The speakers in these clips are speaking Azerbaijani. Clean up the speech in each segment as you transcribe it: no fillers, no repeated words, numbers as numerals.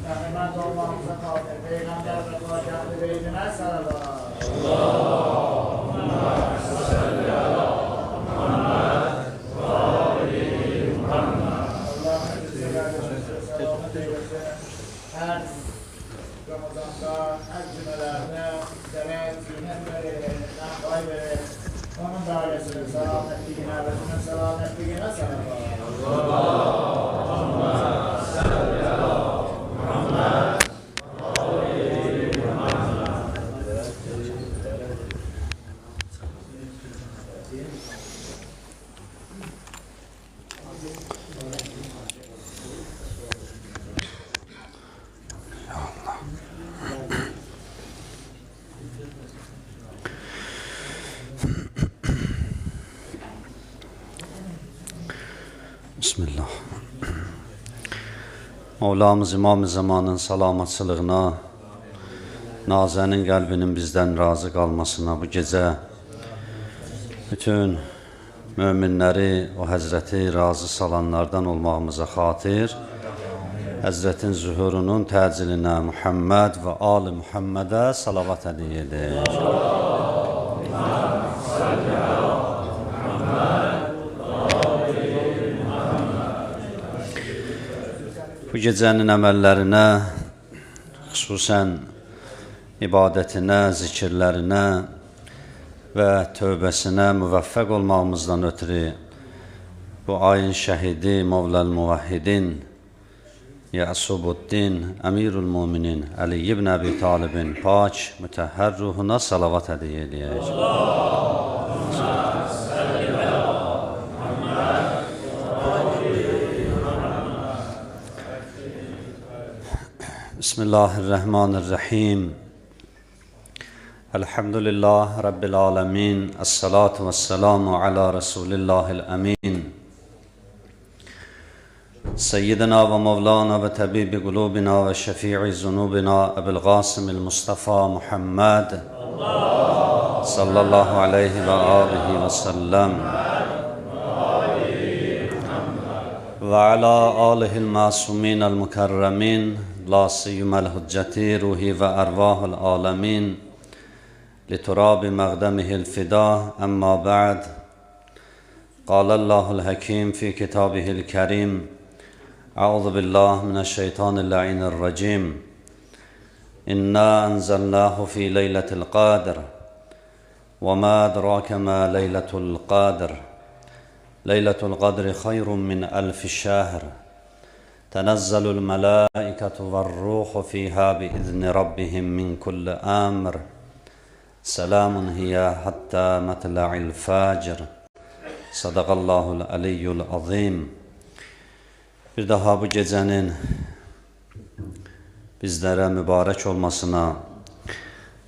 Bəhrəmənd olmağımıza xatir Peyğəmbər və Əhl-i Beytinə salavat. Allahümme salli ala Muhammed və ali Muhammed. Allah'ın selamet eylesin. Her Ramazan'da, her cümelerde bizlere zinet verir, elinden pay verir. Onun da ailesinin selametliğine ve onun selametliğine salavat. Allahümme salli ala Muhammed ve ali Muhammed. Bismillah. Mevlamız İmam-ı Zamanın salamatçılığına, Nazənin qəlbinin bizdən razı qalmasına bu gecə bütün möminləri o Həzrəti razı salanlardan olmağımıza xatir, Həzrətin zühurunun təcilinə Muhammed və Ali Muhammedə salavat hədiyyə edir. Bu gecənin əməllərinə, xüsusən ibadətinə, zikirlərinə və tövbəsinə müvəffəq olmağımızdan ötürü bu ayın şəhidi Mövləl Muvahhidin, Yəsubuddin, Əmirül Müminin, Əli ibn Əbi Talibin pak, mütəhhər ruhuna salavat hədiyyə edək. Bismillahirrahmanirrahim. Elhamdülillah Rabbil alemin. Esselatu vesselamu ala Resulillahil emin. Seyyidina ve Mevlana ve tabibi qulubina ve şefii zunubina Ebil Qasimil Mustafa Muhammed sallallahu aleyhi ve alihi ve sellem ve ala alihil masuminel mukarremin la siyyumel hücceti ruhi ve ervahul alemin liturabi məqdəmihil fida əmma bə'd. Qaləllahul həkim fi kitabihil kərim. Əuzu billah minəşşeytanil-la'inirracim. İnna ənzəlnahu fi leylətil qadr və ma ədrake ma leylətul qadr. Leylətul qadri xayrun min əlfi şəhr. Tənəzzəlul mələikətu vər-ruhu fiha biizni rabbihim min kulli əmr. Selamun hiyə həttə mətla'il fəcr. Sadaqallahul aliyyul azim. Bir daha bu gecənin bizlərə mübarək olmasına,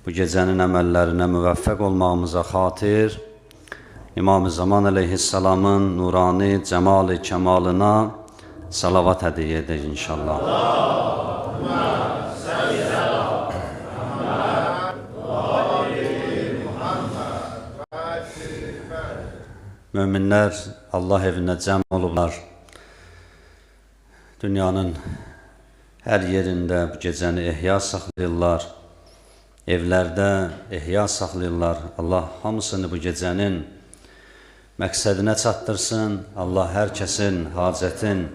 bu gecənin əməllərinə müvəffəq olmağımıza xatir, İmam-ı Zaman əleyhissalamın nurani cəmal-i kəmalına salavat hədiyyə edək inşallah. Möminlər Allah evinə cəm olublar. Dünyanın hər yerində bu gecəni ehya saxlayırlar. Evlərdə ehya saxlayırlar. Allah hamısını bu gecənin məqsədinə çatdırsın. Allah hər kəsin hacətin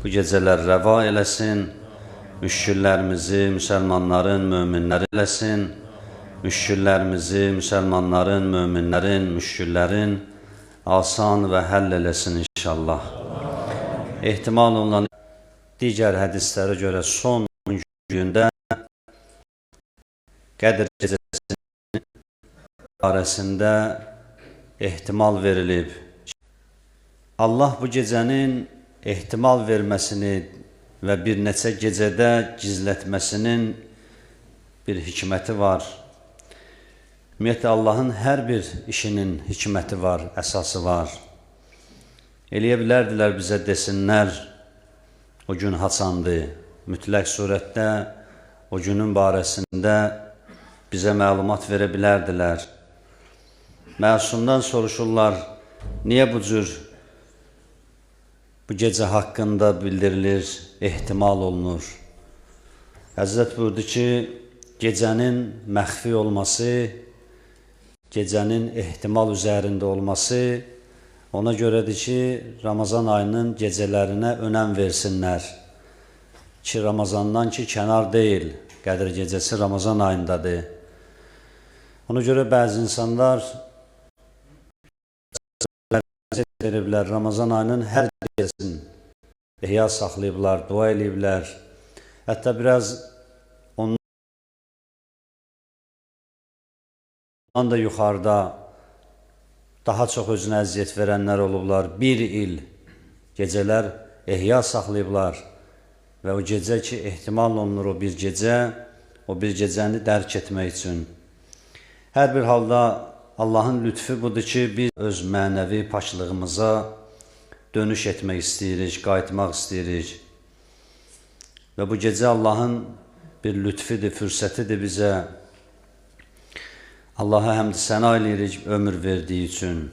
bu gecələr rəva eləsin. Müşkillərimizi müsəlmanların, möminlərin eləsin. Müşkillərimizi müsəlmanların, möminlərin, müşkillərin asan və həll eləsin inşallah. Ehtimal olunan digər hədislərə görə son gündə Qədr gecəsinin barəsində ehtimal verilib. Allah bu gecənin ehtimal verməsini və bir neçə gecədə gizlətməsinin bir hikməti var. Ümumiyyətlə, Allahın hər bir işinin hikməti var, əsası var. Eləyə bilərdilər bizə desinlər, o gün haçandı. Mütləq surətdə o günün barəsində bizə məlumat verə bilərdilər. Məsumdan soruşurlar, niyə bu cür bu gecə haqqında bildirilir, ehtimal olunur. Həzrət buyurdu ki, gecənin məxfi olması, gecənin ehtimal üzərində olması ona görədir ki, Ramazan ayının gecələrinə önəm versinlər. Ki, Ramazandan ki, kənar deyil, Qədir gecəsi Ramazan ayındadır. Ona görə bəzi insanlar veriblər, Ramazan ayının hər gecəsini ehya saxlayıblar, dua eləyiblər. Hətta biraz ondan da yuxarıda daha çox özünə əziyyət verənlər olublar. Bir il gecələr ehya saxlayıblar və o gecə ki, ehtimal olunur o bir gecə, o bir gecəni dərk etmək üçün. Hər bir halda Allahın lütfü budur ki, biz öz mənəvi paklığımıza dönüş etmək istəyirik, qayıtmaq istəyirik. Və bu gecə Allahın bir lütfüdür, fürsətidir bizə. Allaha həmd səna eləyirik ömür verdiyi üçün.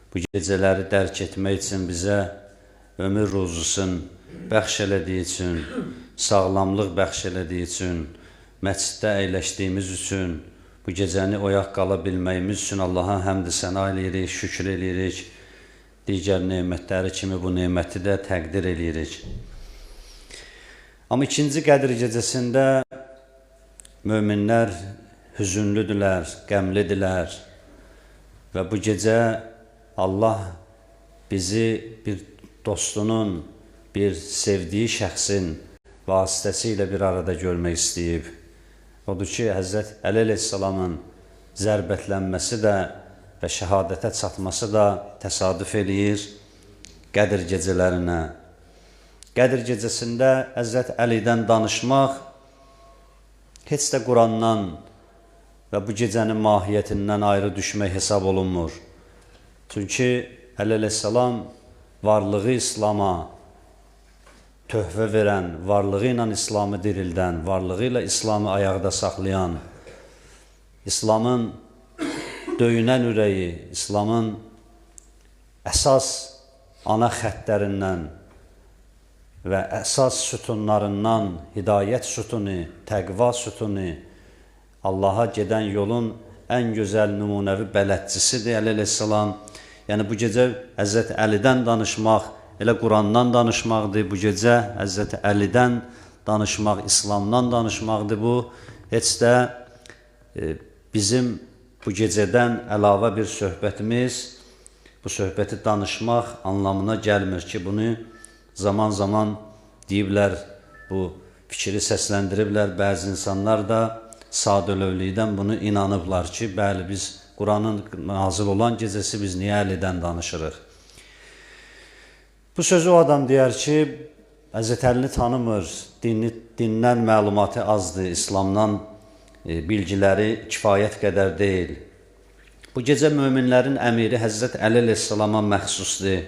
Bu gecələri dərk etmək üçün bizə ömür ruzusun bəxş elədiyi üçün, sağlamlıq bəxş elədiyi üçün, məsciddə əyləşdiyimiz üçün, bu gecəni oyaq qala bilməyimiz üçün Allaha həmd səna eləyirik, şükür eləyirik. Digər nemətləri kimi bu neməti də təqdir eləyirik. Amma ikinci Qədir gecəsində möminlər hüzünlüdülər, qəmlidirlər və bu gecə Allah bizi bir dostunun, bir sevdiyi şəxsin vasitəsilə bir arada görmək istəyib. Odur ki, Həzrət Əli əleyhissalamın zərbətlənməsi də və şəhadətə çatması da təsadüf eləyir Qədir gecələrinə. Qədir gecəsində Həzrət Əlidən danışmaq heç də Qurandan və bu gecənin mahiyyətindən ayrı düşmək hesab olunmur. Çünki Əli əleyhissalam varlığı İslama töhfə verən, varlığı ilə İslamı dirildən, varlığı ilə İslamı ayaqda saxlayan, İslamın döyünən ürəyi, İslamın əsas ana xəttlərindən və əsas sütunlarından, hidayət sütunu, təqva sütunu, Allaha gedən yolun ən gözəl nümunəvi bələdçisidir Əli əleyhissalam. Yəni bu gecə Həzrət Əlidən danışmaq, elə Qurandan danışmaqdır. Bu gecə Həzrət Əlidən danışmaq, İslamdan danışmaqdır bu. Heç də bizim bu gecədən əlavə bir söhbətimiz, bu söhbəti danışmaq anlamına gəlmir ki, bunu zaman-zaman deyiblər, bu fikri səsləndiriblər. Bəzi insanlar da sadəlövlükdən bunu inanıblar ki, bəli, biz Quranın nazil olan gecəsi biz niyə Əlidən danışırıq? Bu sözü o adam deyər ki, Həzrət Əlini tanımır, dindən məlumatı azdır, İslamdan bilgiləri kifayət qədər deyil. Bu gecə möminlərin əmiri Həzrət Əli əleyhissalama məxsusdur.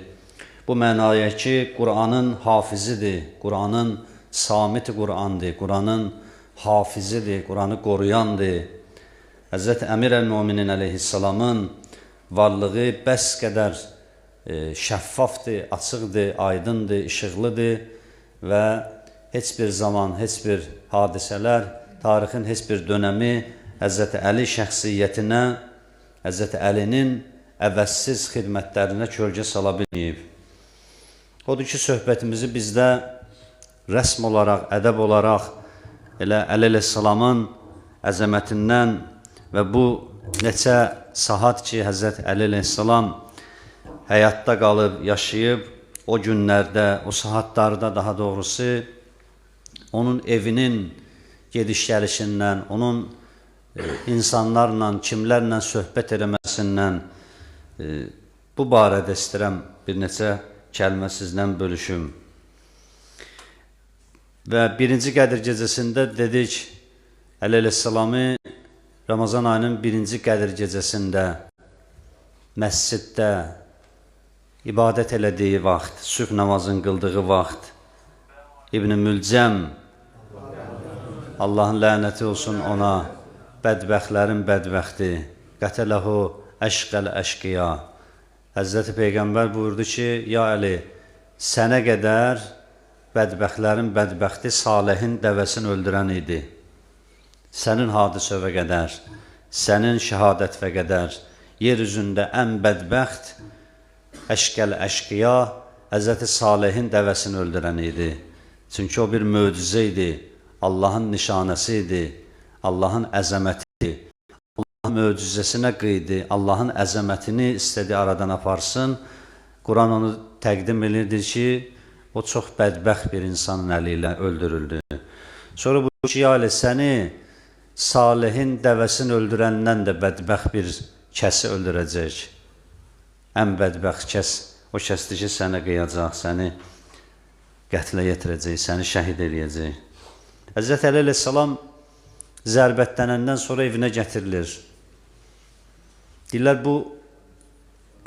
Bu mənaya ki, Quranın hafizidir, Quranın samiti Qurandır, Quranın hafizidir, Quranı qoruyandır. Həzrət Əmir əl-Müminin əleyhissalamın varlığı bəs qədər şəffafdır, açıqdır, aydındır, işıqlıdır və heç bir zaman, heç bir hadisələr, tarixin heç bir dönəmi Həzrət Əli şəxsiyyətinə, Həzrət Əlinin əvəzsiz xidmətlərinə kölgə sala bilməyib. Odur ki, söhbətimizi bizdə rəsm olaraq, ədəb olaraq elə Əli əleyhissalamın əzəmətindən və bu neçə saat ki, Həzrət Əli əleyhissalam həyatda qalıb, yaşayıb, o günlərdə, o saatlarda daha doğrusu, onun evinin gediş-gəlişindən, onun insanlarla, kimlərlə söhbət eləməsindən bu barədə istəyirəm bir neçə kəlmə sizlə bölüşüm. Və birinci Qədir gecəsində dedik, Əli əleyhissalamı Ramazan ayının birinci Qədir gecəsində məsciddə ibadət elədiyi vaxt, sübh namazını qıldığı vaxt, İbn-i Mülcəm, Allahın lənəti olsun ona, bədbəxtlərin bədbəxti, qətələhu əşqəl əşqiya. Həzrəti Peyğəmbər buyurdu ki, ya Əli, sənə qədər bədbəxtlərin bədbəxti Salehin dəvəsini öldürən idi. Sənin hadisəvə qədər, sənin şəhadətvə qədər yer üzündə ən bədbəxt əşqəl əşqiya Həzrəti Salehin dəvəsini öldürən idi. Çünki o bir möcüzə idi, Allahın nişanəsi idi, Allahın əzəməti, Allahın möcüzəsinə qıydı, Allahın əzəmətini istədi aradan aparsın. Quran onu təqdim edirdi ki, o çox bədbəxt bir insanın əli ilə öldürüldü. Sonra bu ki, ya Ali, səni Salehin dəvəsini öldürəndən də bədbəxt bir kəsi öldürəcək. Ən bədbəxt kəs o kəsdir ki, sənə qıyacaq, səni qətlə yetirəcək, səni şəhid eləyəcək. Həzrət Əli əleyhissalam zərbətlənəndən sonra evinə gətirilir. Deyirlər, bu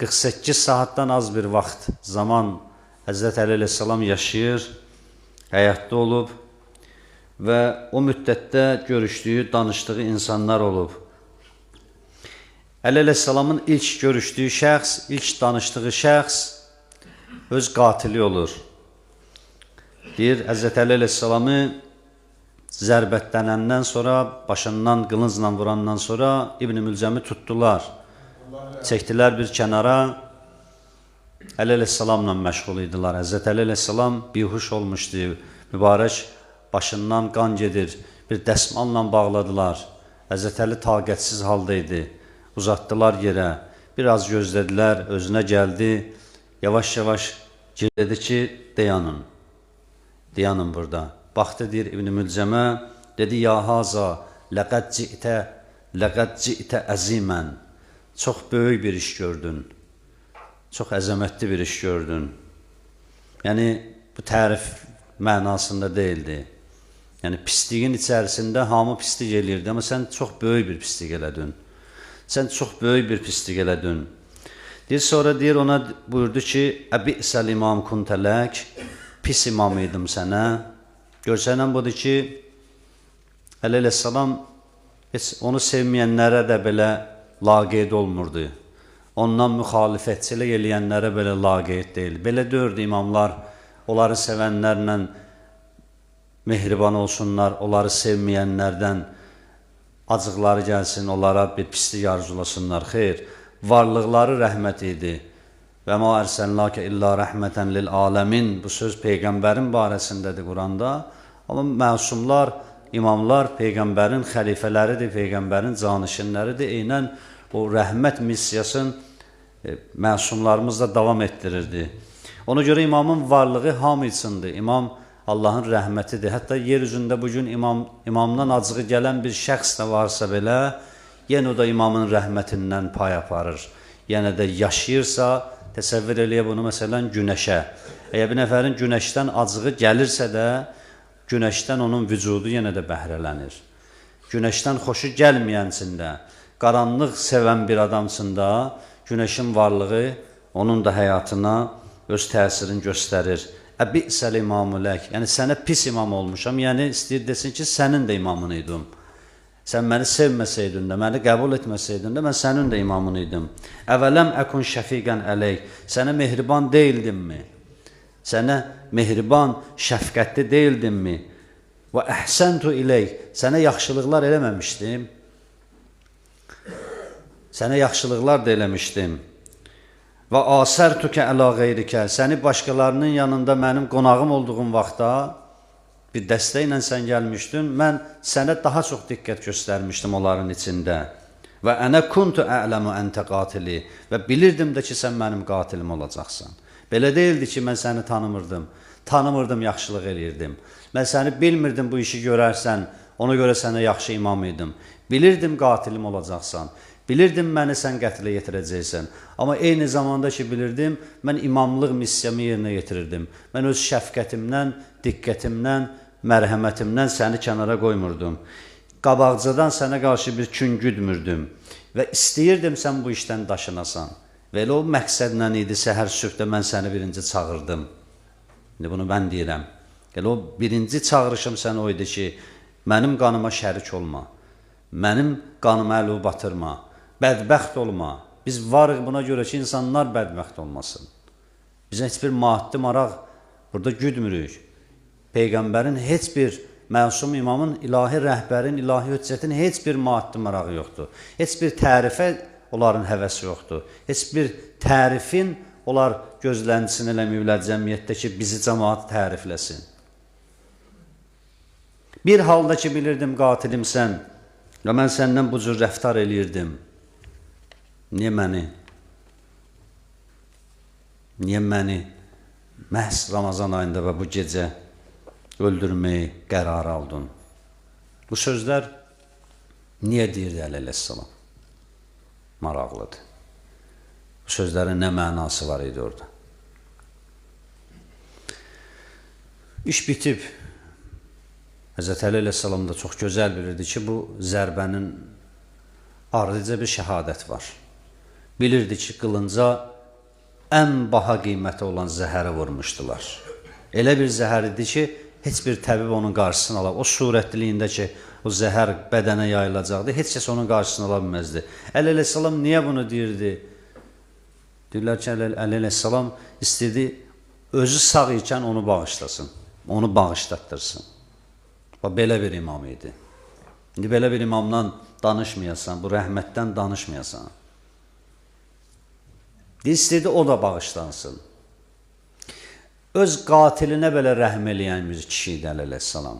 48 saatdan az bir vaxt, zaman Həzrət Əli əleyhissalam yaşayır, həyatda olub və o müddətdə görüşdüyü, danışdığı insanlar olub. Əli əleyhissalamın ilk görüşdüyü şəxs, ilk danışdığı şəxs öz qatili olur. Deyir, Həzrət Əli əleyhissalamı zərbətlənəndən sonra, başından qılıncla vurandan sonra İbn-i Mülcəmi tutdular. Çəkdilər bir kənara, Əli əleyhissalamla məşğul idilər. Həzrət Əli əleyhissalam bihuş olmuşdu, mübarək başından qan gedir, bir dəsmalla bağladılar. Həzrət Əli taqətsiz halda idi. Uzatdılar yerə, biraz gözlədilər, özünə gəldi, yavaş-yavaş dedi ki, dayanın, dayanın burada. Baxdı, deyir İbn-i Mülcəmə, dedi, ya haza, ləqəd ci'tə əzimən, çox böyük bir iş gördün, çox əzəmətli bir iş gördün. Yəni, bu tərif mənasında deyildi. Yəni, pisliyin içərisində hamı pislik eləyirdi, amma sən çox böyük bir pislik elədin. Sən çox böyük bir pislik elədin. Deyir, sonra deyir, ona buyurdu ki, əbi'səl imam kuntələk, pis imam idim sənə. Görsənən budur ki, Əli əleyhissalam heç onu sevməyənlərə də belə laqeyd olmurdu. Ondan müxalifətçilik eləyənlərə belə laqeyd deyil. Belə deyirdi imamlar, onları sevənlərlə mehriban olsunlar, onları sevməyənlərdən acıqları gəlsin, onlara bir pislik arzulasınlar. Xeyr, varlıqları rəhmət idi. Və ma ərsəlnəkə illə rəhmətən lil aləmin. Bu söz Peyğəmbərin barəsindədir Quranda. Amma məsumlar, imamlar Peyğəmbərin xəlifələridir, Peyğəmbərin canişinləridir. Eynən o rəhmət missiyasını məsumlarımız da davam etdirirdi. Ona görə imamın varlığı hamı üçündür. İmam Allahın rəhmətidir. Hətta yer üzündə bugün imamdan acığı gələn bir şəxs də varsa belə, yenə o da imamın rəhmətindən pay aparır. Yenə də yaşayırsa, təsəvvür eləyə bunu məsələn günəşə. Əgər bir nəfərin günəşdən acığı gəlirsə də, günəşdən onun vücudu yenə də bəhrələnir. Günəşdən xoşu gəlməyənsin də, qaranlıq sevən bir adamsın da, günəşin varlığı onun da həyatına öz təsirini göstərir. Əbi'səl imamı lək, yəni sənə pis imam olmuşam, yəni istəyir desin ki, sənin də imamın idim. Sən məni sevməsəydin də, məni qəbul etməsəydin də, mən sənin də imamın idim. Əvələm əkun şəfiqən əleyk, sənə mehriban deyildimmi? Sənə mehriban, şəfqətli deyildimmi? Və əhsəntu ileyk, sənə yaxşılıqlar eləməmişdim. Sənə yaxşılıqlar da eləmişdim. Və asərtükə əla qeyrikə, səni başqalarının yanında mənim qonağım olduğum vaxtda bir dəstə ilə sən gəlmişdin, mən sənə daha çox diqqət göstərmişdim onların içində. Və ənə kuntu a'ləmu əntə qatili, və bilirdim də ki, sən mənim qatilim olacaqsan. Belə deyildi ki, mən səni tanımırdım, tanımırdım, yaxşılıq eləyirdim. Mən səni bilmirdim bu işi görərsən, ona görə sənə yaxşı imam idim. Bilirdim qatilim olacaqsan. Bilirdim məni sən qətlə yetirəcəksən. Amma eyni zamanda ki bilirdim, mən imamlıq missiyamı yerinə yetirirdim. Mən öz şəfqətimdən, diqqətimdən, mərhəmətimdən səni kənara qoymurdum. Qabaqcadan sənə qarşı bir kün güdmürdüm və istəyirdim sən bu işdən daşınasan. Və elə o məqsədlə idi səhər sübhdə mən səni birinci çağırdım. İndi bunu mən deyirəm. Elə o birinci çağırışım sənə o idi ki, mənim qanıma şərik olma, mənim qanıma əl batırma, bədbəxt olma. Biz varıq buna görə ki, insanlar bədbəxt olmasın. Bizə heç bir maddi maraq burada güdmürük. peyğəmbərin, heç bir məsum imamın, ilahi rəhbərin, ilahi hüccətin heç bir maddi marağı yoxdur. Heç bir tərifə onların həvəsi yoxdur. Heç bir tərifin onlar gözləntisini eləməyiblər cəmiyyətdə ki, bizi cəmaat tərifləsin. Bir halda ki, bilirdim qatilimsən və mən səndən bu cür rəftar eləyirdim. Niyə məni? Niyə məni məhz Ramazan ayında və bu gecə öldürməyi qərar aldın? Bu sözlər niyə deyirdi Əli əleyhissalam? Maraqlıdır. Bu sözlərin nə mənası var idi orada? İş bitib. Həzrət Əli əleyhissalam da çox gözəl bilirdi ki, bu zərbənin ardıca bir şəhadət var. Bilirdi ki, qılınca ən baha qiyməti olan zəhəri vurmuşdular. Elə bir zəhər idi ki, heç bir təbib onun qarşısını ala. O surətliyində ki, o zəhər bədənə yayılacaqdı, heç kəs onun qarşısını ala bilməzdi. Əli əleyhissalam niyə bunu deyirdi? Deyirlər ki, Əli əleyhissalam istəyirdi, özü sağ ikən onu bağışlasın, onu bağışlatdırsın. Və belə bir imam idi. İndi belə bir imamdan danışmayasan, bu rəhmətdən danışmayasan. İstəyirdi, o da bağışlansın. Öz qatilinə belə rəhm eləyən bir kişi idi Əli əleyhissalam.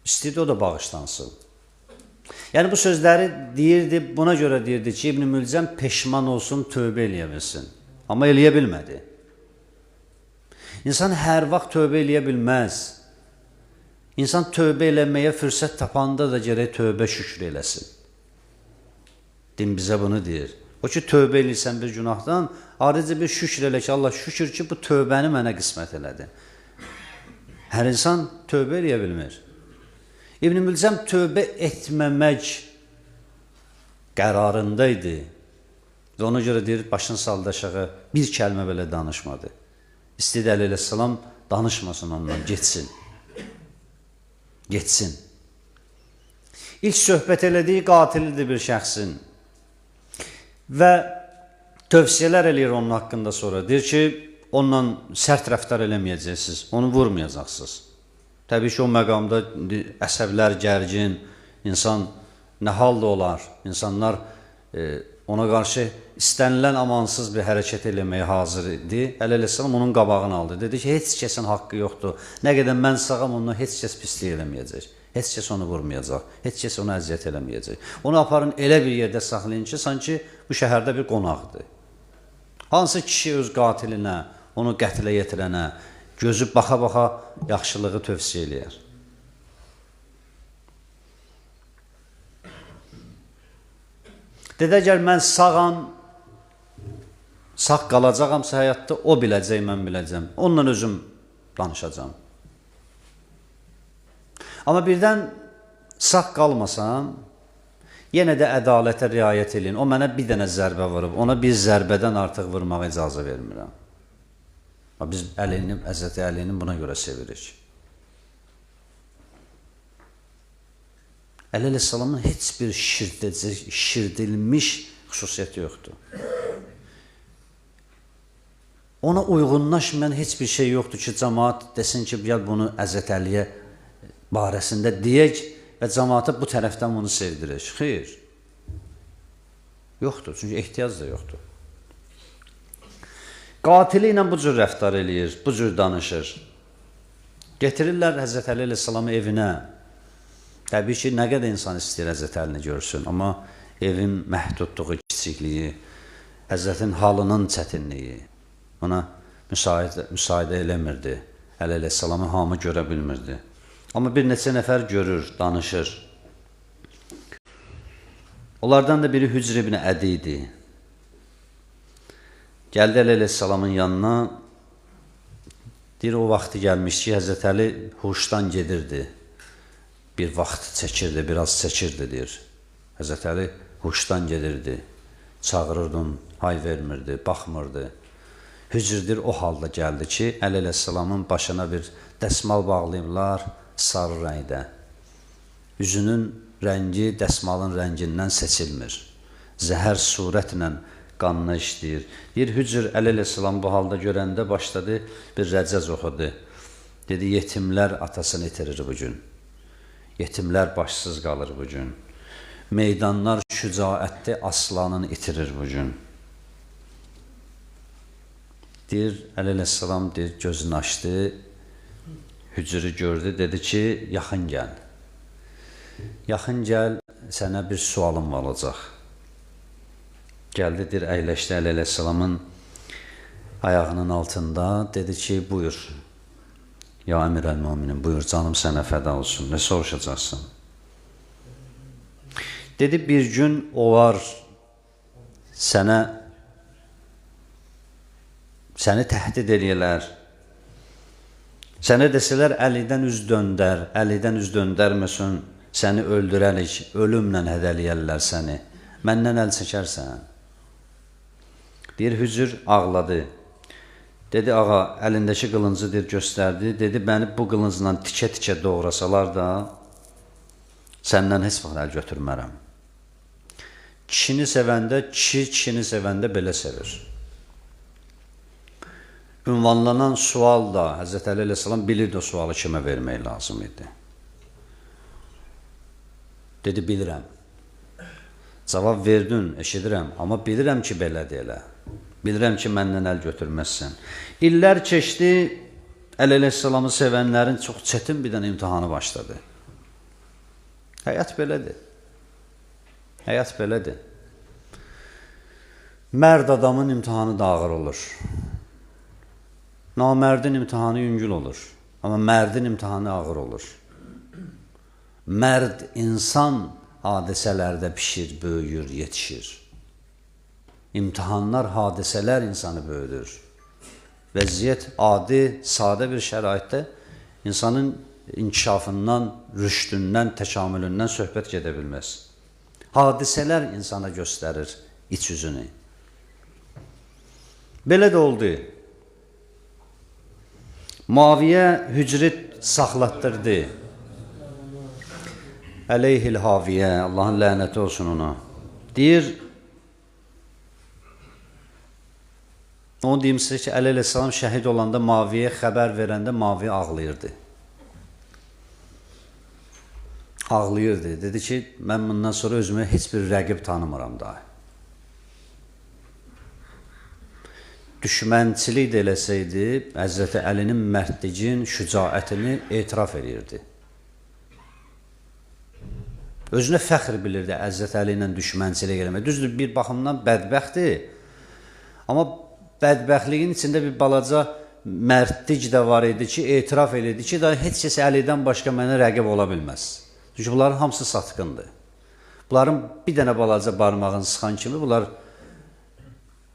İstəyirdi, o da bağışlansın. Yəni, bu sözləri deyirdi, buna görə deyirdi ki, İbn-i Mülcəm peşman olsun, tövbə eləyə bilsin. Amma eləyə bilmədi. İnsan hər vaxt tövbə eləyə bilməz. İnsan tövbə eləməyə fürsət tapanda da gərək tövbə şükür eləsin. Din bizə bunu deyir. O ki, tövbə eləyirsən bir günahdan, ayrıca bir şükür elə ki, Allah şükür ki, bu tövbəni mənə qismət elədi. Hər insan tövbə eləyə bilmir. İbn-i Mülcəm tövbə etməmək qərarında idi. Və ona görə deyir, başını saldı aşağı, bir kəlmə belə danışmadı. İstəyir Əli əleyhissalam danışmasın ondan, getsin. Getsin. İlk söhbət elədiyi qatilidir bir şəxsin. Və tövsiyələr eləyir onun haqqında sonra. Deyir ki, onunla sərt rəftar eləməyəcəksiniz, onu vurmayacaqsınız. Təbii ki, o məqamda əsəblər gərgin, insan nə halda olar, insanlar ona qarşı istənilən amansız bir hərəkət eləməyə hazır idi. Əli əleyhissalam onun qabağını aldı. Dedi ki, heç kəsin haqqı yoxdur. Nə qədər mən sağam, ondan heç kəs pislik eləməyəcək. Heç kəs onu vurmayacaq, heç kəs onu əziyyət eləməyəcək. Onu aparın elə bir yerdə saxlayın ki, sanki bu şəhərdə bir qonaqdır. Hansı kişi öz qatilinə, onu qətlə yetirənə gözü baxa-baxa yaxşılığı tövsiyə eləyər. Dedi, əgər mən sağam, sağ qalacağamsa həyatda, o biləcək, mən biləcəm. Onunla özüm danışacağam. Amma birdən sağ qalmasam, yenə də ədalətə riayət eləyin. O mənə bir dənə zərbə vurub, ona bir zərbədən artıq vurmağa icazə vermirəm. Biz Əlini, Həzrəti Əlini buna görə sevirik. Əli əleyhissalamın heç bir şişirdilmiş xüsusiyyəti yoxdur. Ona uyğunlaşmayan heç bir şey yoxdur ki, cəmaat desin ki, gəl bunu Həzrəti Əliyə barəsində deyək və cəmaata bu tərəfdən bunu sevdirək. Xeyr. Yoxdur, çünki ehtiyac da yoxdur. Qatili ilə bu cür rəftar eləyir, bu cür danışır. Getirirlər Həzrət Əli əleyhissalamı evinə. Təbii ki, nə qədər insan istəyir Həzrət Əlini görsün, amma evin məhdudluğu, kiçikliyi, Həzrətin halının çətinliyi ona müsaidə eləmirdi. Əli əleyhissalamı hamı görə bilmirdi. Amma bir neçə nəfər görür, danışır. Onlardan da biri Hücr ibn Ədi idi. Gəldi Əli əleyhissalamın yanına, deyir, o vaxtı gəlmiş ki, Həzrət Əli huşdan gedirdi. Bir vaxt çəkirdi, biraz çəkirdi, deyir. Həzrət Əli huşdan gedirdi. Çağırırdım, hay vermirdi, baxmırdı. Hücrdir o halda gəldi ki, Əli əleyhissalamın başına bir dəsmal bağlayıblar sarı rəngdə. Üzünün rəngi dəsmalın rəngindən seçilmir. Zəhər surətlə qanına işləyir. Deyir, Hücr Əli əleyhissalam bu halda görəndə başladı, bir rəcəz oxudu. Dedi, yetimlər atasını itirir bugün. Yetimlər başsız qalır bugün. Meydanlar şücaətli aslanını itirir bugün. Deyir, Əli əleyhissalam deyir, gözünü açdı, Hücrü gördü, dedi ki, yaxın gəl. Yaxın gəl, sənə bir sualım olacaq. Gəldi, deyir, əyləşdi Əli əleyhissalamın ayağının altında, dedi ki, buyur. Ya Əmir əl-Müminin, buyur, canım sənə fəda olsun, nə soruşacaqsın? Dedi, bir gün olar səni təhdid eləyələr. Sənə desələr, Əlidən üz döndər, Əlidən üz döndərməsin, səni öldürərik, ölümlə hədəliyərlər səni. Məndən əl çəkərsən. Deyir, Hücr ağladı. Dedi, ağa, əlindəki qılıncı deyir, göstərdi. Dedi, məni bu qılıncla tikə-tikə doğrasalar da, səndən heç vaxt əl götürmərəm. Kişini sevəndə, kişi kişini sevəndə belə sevir. Ünvanlanan sual da, Həzrət Əli əleyhissalam bilirdi o sualı kimə vermək lazım idi. Dedi, bilirəm. Cavab verdin, eşidirəm, amma bilirəm ki, belədir elə. Bilirəm ki, məndən əl götürməzsən. İllər keçdi, Əli əleyhissalamı sevənlərin çox çətin bir dənə imtihanı başladı. Həyat belədir. Həyat belədir. Mərd adamın imtihanı da ağır olur. Namərdin imtihanı yüngül olur. Amma mərdin imtihanı ağır olur. Mərd insan hadisələrdə pişir, böyüyür, yetişir. İmtihanlar, hadisələr insanı böyüdür. Vəziyyət adi, sadə bir şəraitdə insanın inkişafından, rüşdündən, təkamülündən söhbət gedə bilməz. Hadisələr insana göstərir iç üzünü. Belə də oldu. Muaviyə Hücri saxlatdırdı. Əleyhil haviyə, Allahın lənəti olsun ona. Deyir, onu deyim sizə ki, Əli əleyhissalam şəhid olanda Muaviyyə xəbər verəndə Muaviyə ağlayırdı. Ağlayırdı. Dedi ki, mən bundan sonra özümə heç bir rəqib tanımıram daha. Düşmənçilik də eləsəydi, Həzrəti Əlinin mərdligin, şücaətini etiraf edirdi. Özünə fəxr bilirdi Həzrəti Əli ilə düşmənçilik eləmək. Düzdür, bir baxımdan bədbəxtdir. Amma bədbəxtliyin içində bir balaca mərdlik də var idi ki, etiraf edirdi ki, daha heç kəs Əlidən başqa mənə rəqib ola bilməz. Çünki bunların hamısı satqındır. Bunların bir dənə balaca barmağını sıxan kimi bunlar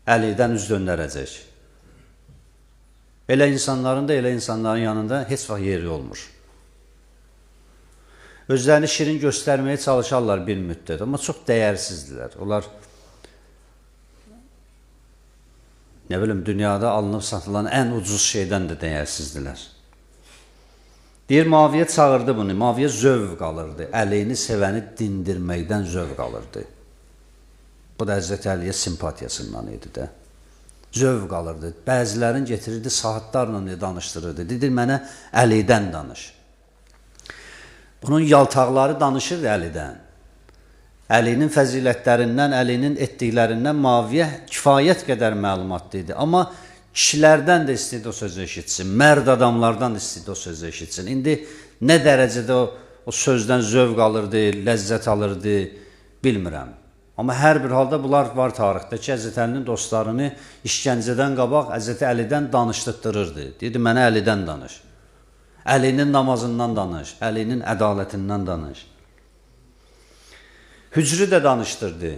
Əlidən üz döndərəcək. Elə insanların da, elə insanların yanında heç vaxt yeri olmur. Özlərini şirin göstərməyə çalışarlar bir müddət, amma çox dəyərsizdirlər. Onlar, nə bilim, dünyada alınıb satılan ən ucuz şeydən də dəyərsizdirlər. Deyir, Muaviyə çağırdı bunu. Muaviyə zövq alırdı. Əlini sevəni dindirməkdən zövq alırdı. Bu da Həzrəti Əliyə simpatiyasından idi də. Zövq alırdı. Bəzilərini getirirdi, saatlarla danışdırırdı. Dedi, mənə Əlidən danış. Bunun yaltaqları danışırdı Əlidən. Əlinin fəzilətlərindən, Əlinin etdiklərindən Muaviyə kifayət qədər məlumatlı idi. Amma kişilərdən də istəyirdi o sözü eşitsin, mərd adamlardan da istəyirdi o sözü eşitsin. İndi nə dərəcədə o sözdən zövq alırdı, ləzzət alırdı, bilmirəm. Amma hər bir halda bunlar var tarixdə ki, Həzrəti Əlinin dostlarını işgəncədən qabaq Həzrəti Əlidən danışdırırdı. Deyirdi, mənə Əlidən danış. Əlinin namazından danış, Əlinin ədalətindən danış. Hücrü də danışdırdı.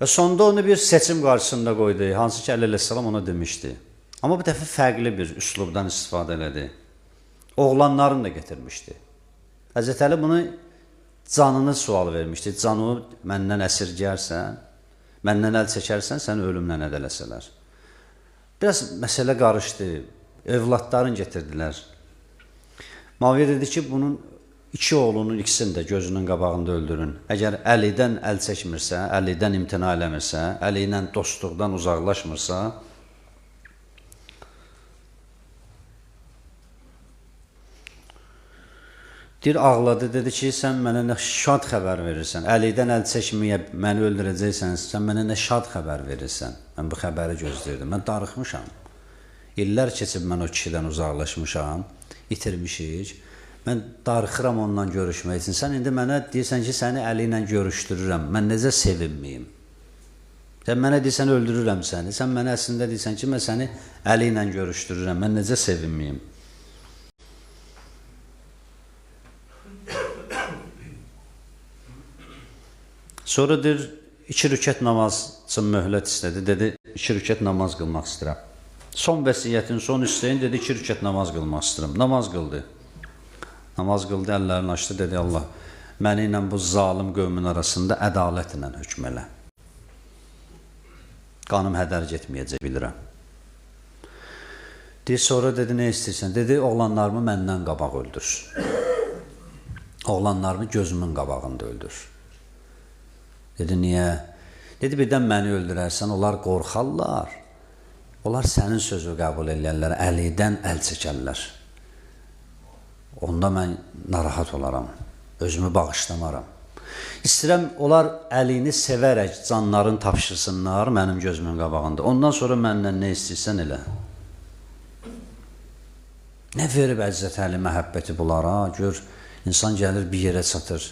Və sonda onu bir seçim qarşısında qoydu, hansı ki Əli əleyhissalam ona demişdi. Amma bu dəfə fərqli bir üslubdan istifadə elədi. Oğlanlarını da getirmişdi. Həzrəti Əli bunu canını sual vermişdi. Canımı məndən əsirgərsən, məndən əl çəkərsən, səni ölümlə hədələsələr. Biraz məsələ qarışdı. Övladlarını getirdilər. Muaviyə dedi ki, bunun İki oğlunun ikisini də gözünün qabağında öldürün. Əgər Əlidən əl çəkmirsə, Əlidən imtina eləmirsə, Əli ilə dostluqdan uzaqlaşmırsa, deyir, ağladı, dedi ki, sən mənə nə şad xəbər verirsən, Əlidən əl çəkməyə məni öldürəcəksən, sən mənə nə şad xəbər verirsən. Mən bu xəbəri gözləyirdim, mən darıxmışam. İllər keçib mən o kişidən uzaqlaşmışam, itirmişik. Mən darıxıram ondan görüşmək üçün. Sən indi mənə deyirsən ki, səni Əli ilə görüşdürürəm. Mən necə sevinməyim? Sən mənə deyirsən, öldürürəm səni. Sən mənə əslində deyirsən ki, mən səni Əli ilə görüşdürürəm. Mən necə sevinməyim? Sonra deyir, 2 rükət namaz üçün möhlət istədi. Dedi, 2 rükət namaz qılmaq istəyirəm. Son vəsiyyətin, son istəyin, dedi, 2 rükət namaz qılmaq istəyirəm. Namaz qıldı. Namaz qıldı, əllərini açdı, dedi, Allah, məni ilə bu zalim qövmün arasında ədalətlə hökm elə. Qanım hədər getməyəcək, bilirəm. Deyir, sonra dedi, nə istəyirsən? Dedi, oğlanlarımı məndən qabaq öldür. Oğlanlarımı gözümün qabağında öldür. Dedi, niyə? Dedi, birdən məni öldürərsən, onlar qorxarlar. Onlar sənin sözü qəbul eləyərlər, Əlidən əl çəkərlər. Onda mən narahat olaram, özümü bağışlamaram. İstəyirəm, onlar Əlini sevərək canlarını tapşırsınlar mənim gözümün qabağında. Ondan sonra məndən nə istəyirsən elə. Nə verib Həzrət Əli məhəbbəti bunlara? Gör, insan gəlir bir yerə çatır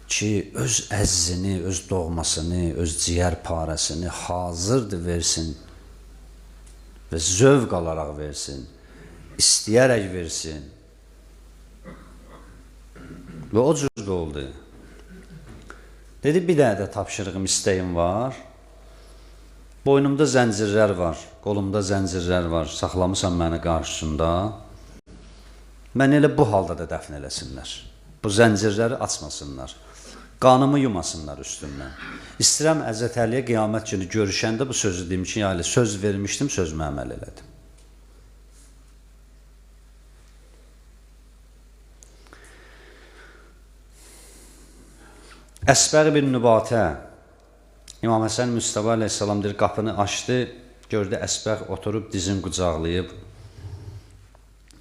ki, öz əzizini, öz doğmasını, öz ciyər parəsini hazırdır versin və zövq alaraq versin, istəyərək versin. Və o cür də oldu. Dedi, bir dənə də tapşırığım, istəyim var. Boynumda zəncirlər var, qolumda zəncirlər var, saxlamısan məni qarşısında. Məni elə bu halda da dəfn eləsinlər. Bu zəncirləri açmasınlar. Qanımı yumasınlar üstümdən. İstəyirəm Həzrət Əliyə qiyamət günü görüşəndə bu sözü deyim ki, ya Əli, söz vermişdim, sözümə əməl elədim. Əsbəğ bin Nübatə, İmam Həsən Müstəba əleyhissalam deyir, qapını açdı, gördü Əsbəğ oturub dizin qucaqlayıb.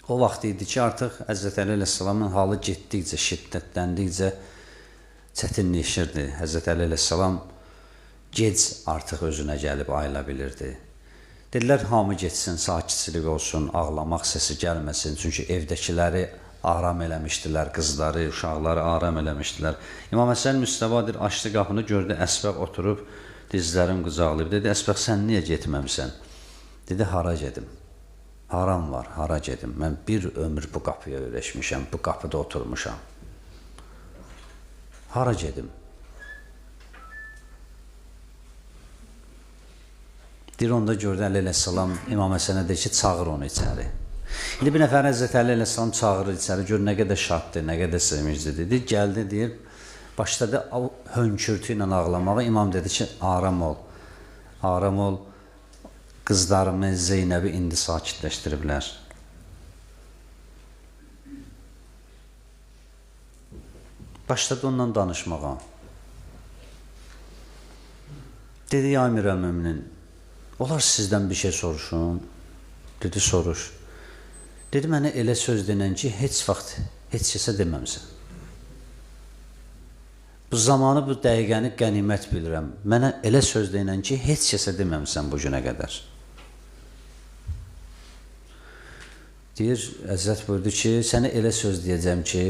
O vaxt idi ki, artıq Həzrət Əli əleyhissalamın halı getdikcə, şiddətləndikcə çətinləşirdi. Həzrət Əli əleyhissalam gec artıq özünə gəlib ayıla bilirdi. Dedilər, hamı getsin, sakitçilik olsun, ağlamaq səsi gəlməsin, çünki evdəkiləri aram eləmişdilər, qızları, uşaqları aram eləmişdilər. İmam Həsən Müstəbadir açdı qapını, gördü Əsbəğ oturub, dizlərini qucaqlayıb. Dedi, Əsbəğ, sən niyə getməmsən? Dedi, hara gedim? Haram var, hara gedim? Mən bir ömür bu qapıya öyrəşmişəm, bu qapıda oturmuşam. Hara gedim? Deyir, onda gördü Əli əleyhissalam İmam Həsənə deyir ki, çağır onu içəri. İndi bir nəfər Həzrət Əli əleyhissalam çağırır içəri, gör nə qədər şaddır, nə qədər sevinclidir. Dedi, gəldi, deyir, başladı hönkürtü ilə ağlamağa. İmam dedi ki, aram ol, aram ol, qızlarımı, Zeynəbi indi sakitləşdiriblər. Başladı ondan danışmağa. Dedi, ya Əmirəl-Möminin, onlar sizdən bir şey soruşun. Dedi, soruş. Dedi, mənə elə söz denən ki, heç vaxt, heç kəsə deməmsən. Bu zamanı, bu dəqiqəni qənimət bilirəm. Mənə elə söz denən ki, heç kəsə deməmsən bu günə qədər. Deyir, Həzrət buyurdu ki, sənə elə söz deyəcəm ki,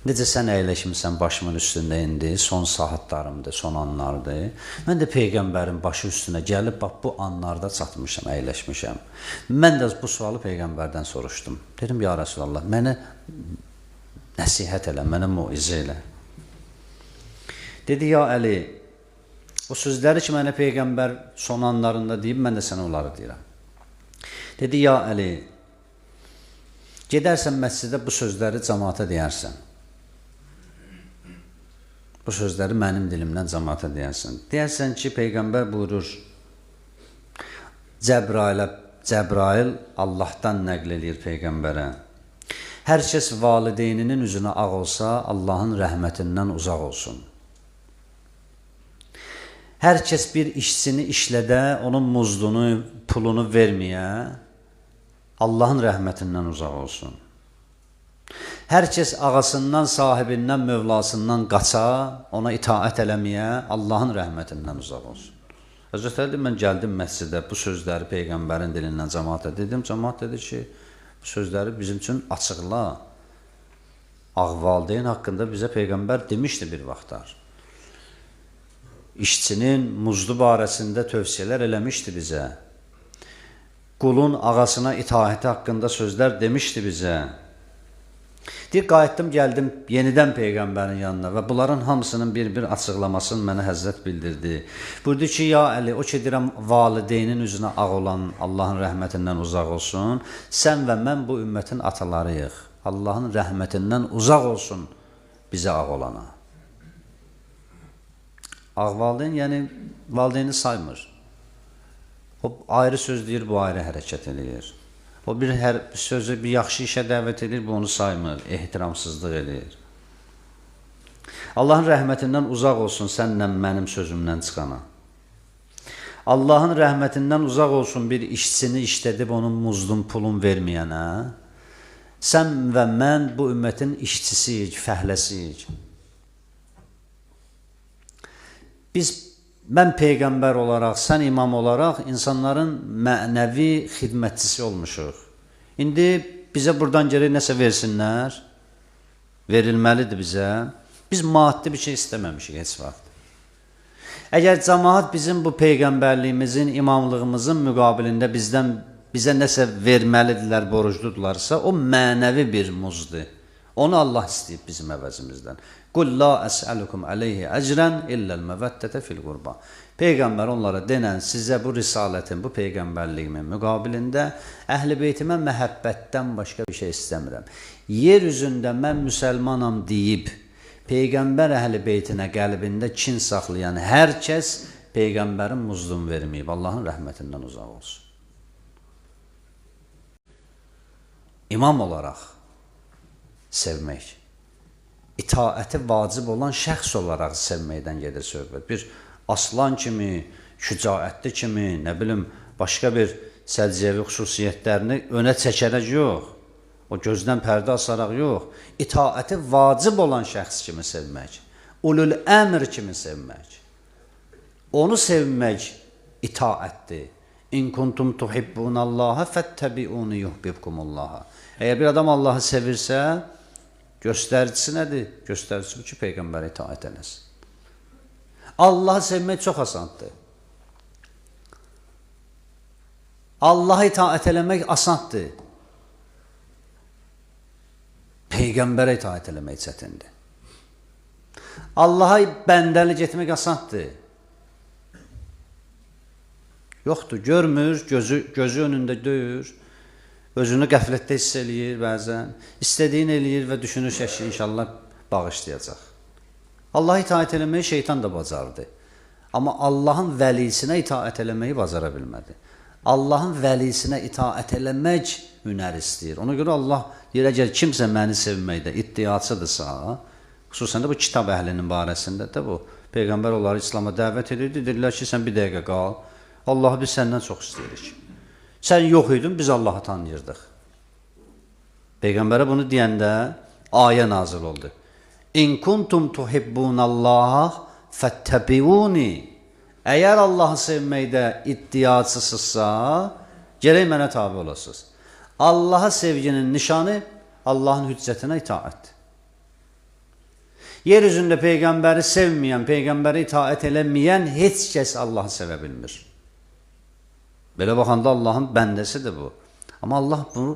necə sən əyləşmişsən başımın üstündə indi, son saatlarımdır, son anlardır. Mən də Peyğəmbərin başı üstünə gəlib, bax bu anlarda çatmışam, əyləşmişəm. Mən də bu sualı Peyğəmbərdən soruşdum. Dedim, ya Rəsulallah, mənə nəsihət elə, mənə moizə elə. Dedi, ya Əli, o sözləri ki, mənə Peyğəmbər son anlarında deyib, mən də sənə onları deyirəm. Dedi, ya Əli, gedərsən məscidə bu sözləri cəmaata deyərsən. Bu sözləri mənim dilimdən cəmaata deyərsən. Deyərsən ki, Peyğəmbər buyurur, Cəbrail Allahdan nəql eləyir Peyğəmbərə. Hər kəs valideyninin üzünə ağ olsa, Allahın rəhmətindən uzaq olsun. Hər kəs bir işçini işlədə, onun muzdunu, pulunu verməyə, Allahın rəhmətindən uzaq olsun. Hər kəs ağasından, sahibindən, mövlasından qaça, ona itaət eləməyə, Allahın rəhmətindən uzaq olsun. Həzrət Əli, mən gəldim məscidə, bu sözləri Peyğəmbərin dilindən cəmaata dedim. Cəmaat dedi ki, bu sözləri bizim üçün açıqla. Ağ valideyn haqqında bizə Peyğəmbər demişdi bir vaxtlar. İşçinin muzdu barəsində tövsiyələr eləmişdi bizə. Qulun ağasına itaəti haqqında sözlər demişdi bizə. Deyir, qayıtdım, gəldim yenidən Peyğəmbərin yanına və bunların hamısının bir-bir açıqlamasını mənə Həzrət bildirdi. Buyurdu ki, ya Əli, o ki, deyirəm, valideynin üzünə ağ olan Allahın rəhmətindən uzaq olsun. Sən və mən bu ümmətin atalarıyıq. Allahın rəhmətindən uzaq olsun bizə ağ olana. Ağ valideyn, yəni valideyni saymır. O ayrı söz deyir, bu ayrı hərəkət eləyir. O bir sözü, bir yaxşı işə dəvət edir, bu onu saymır, ehtiramsızlıq eləyir. Allahın rəhmətindən uzaq olsun sənlə mənim sözümdən çıxana. Allahın rəhmətindən uzaq olsun bir işçini işlədib onun muzdun, pulun verməyənə. Sən və mən bu ümmətin işçisiyik, fəhləsiyik. Biz, mən Peyğəmbər olaraq, sən imam olaraq insanların mənəvi xidmətçisi olmuşuq. İndi bizə buradan gərək nəsə versinlər, verilməlidir bizə. Biz maddi bir şey istəməmişik heç vaxt. Əgər cəmaat bizim bu Peyğəmbərliyimizin, imamlığımızın müqabilində bizə nəsə verməlidirlər, borcludularsa, o mənəvi bir muzdur. Onu Allah istəyib bizim əvəzimizdən. Qul la əsəlukum əleyhi əcrən illəl məvəddətə fil qurba. Peyğəmbər onlara denən, sizə bu risalətin, bu peyğəmbərliyimin müqabilində əhl-i beytimə məhəbbətdən başqa bir şey istəmirəm. Yer üzündə mən müsəlmanam deyib, Peyğəmbər əhl-i beytinə qəlbində kin saxlayan hər kəs Peyğəmbərin muzdunu verməyib. Allahın rəhmətindən uzaq olsun. İmam olaraq sevmək, itaəti vacib olan şəxs olaraq sevməkdən gedir söhbət. Bir aslan kimi, şücaətli kimi, nə bilim, başqa bir səciyyəvi xüsusiyyətlərini önə çəkərək yox, o gözdən pərdə asaraq yox, itaəti vacib olan şəxs kimi sevmək, ulul əmr kimi sevmək. Onu sevmək itaətdir. İn kuntum tuhibbunallaha fettabi'uni yuhibbukumullah. Əgər bir adam Allahı sevirsə, göstəricisi nədir? Göstəricisi bu ki, Peyğəmbərə itaət eləsin. Allahı sevmək çox asandır. Allaha itaət eləmək asandır. Peyğəmbərə itaət eləmək çətindir. Allaha bəndəlik etmək asandır. Yoxdur, görmür, gözü önündə döyür, özünü qəflətdə hiss eləyir bəzən, istədiyini eləyir və düşünür ki, inşallah bağışlayacaq. Allaha itaət eləməyi şeytan da bacardı. Amma Allahın vəlisinə itaət eləməyi bacara bilmədi. Allahın vəlisinə itaət eləmək hünər istəyir. Ona görə Allah deyir, əgər kimsə məni sevməkdə iddiaçıdırsa, xüsusən də bu kitab əhlinin barəsində də bu, Peyğəmbər onları İslama dəvət edirdi, dedilər ki, sən bir dəqiqə qal, Allahı biz səndən çox istəyirik. Sən yox idin, biz Allahı tanıyırdıq. Peyğəmbərə bunu deyəndə ayə nazil oldu. İn kuntum tuhibbunallaha fəttəbiuni. Əgər Allahı sevməkdə iddiaçısızsa, gərək mənə tabi olasınız. Allaha sevginin nişanı Allahın hüccətinə itaətdir. Yer üzündə Peyğəmbəri sevməyən, Peyğəmbərə itaət eləməyən heç kəs Allahı sevə bilmir. Belə baxanda Allahın bəndəsidir bu. Amma Allah bunu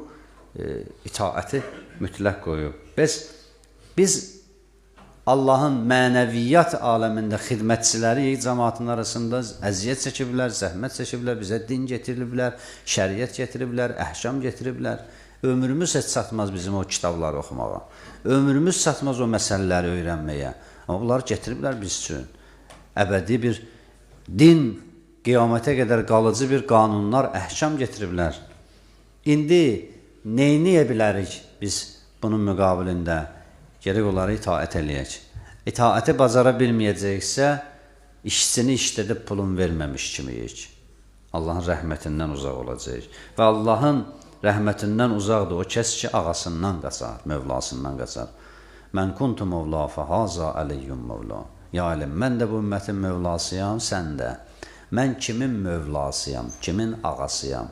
itaəti mütləq qoyub. Biz Allahın mənəviyyat aləmində xidmətçiləriyik, cəmaatın arasında əziyyət çəkiblər, zəhmət çəkiblər, bizə din gətiriblər, şəriət gətiriblər, əhkam gətiriblər. Ömrümüz heç çatmaz bizim o kitabları oxumağa. Ömrümüz çatmaz o məsələləri öyrənməyə. Amma bunları gətiriblər biz üçün. Əbədi bir din, qiyamətə qədər qalıcı bir qanunlar, əhkam gətiriblər. İndi neyniyə bilərik biz Bunun müqabilində gərək onlara itaət eləyək. İtaəti bacara bilməyəcəksə, işçini işlədib pulun verməmiş kimiyik. Allahın rəhmətindən uzaq olacaq. Və Allahın rəhmətindən uzaqdır o kəs ki, ağasından qaçar, mövlasından qaçar. Mən kuntu mövla fəhaza əliyyum mövla. Ya alim, mən də bu ümmətin mövlasıyam, sən də. Mən kimin mövlasıyam, kimin ağasıyam?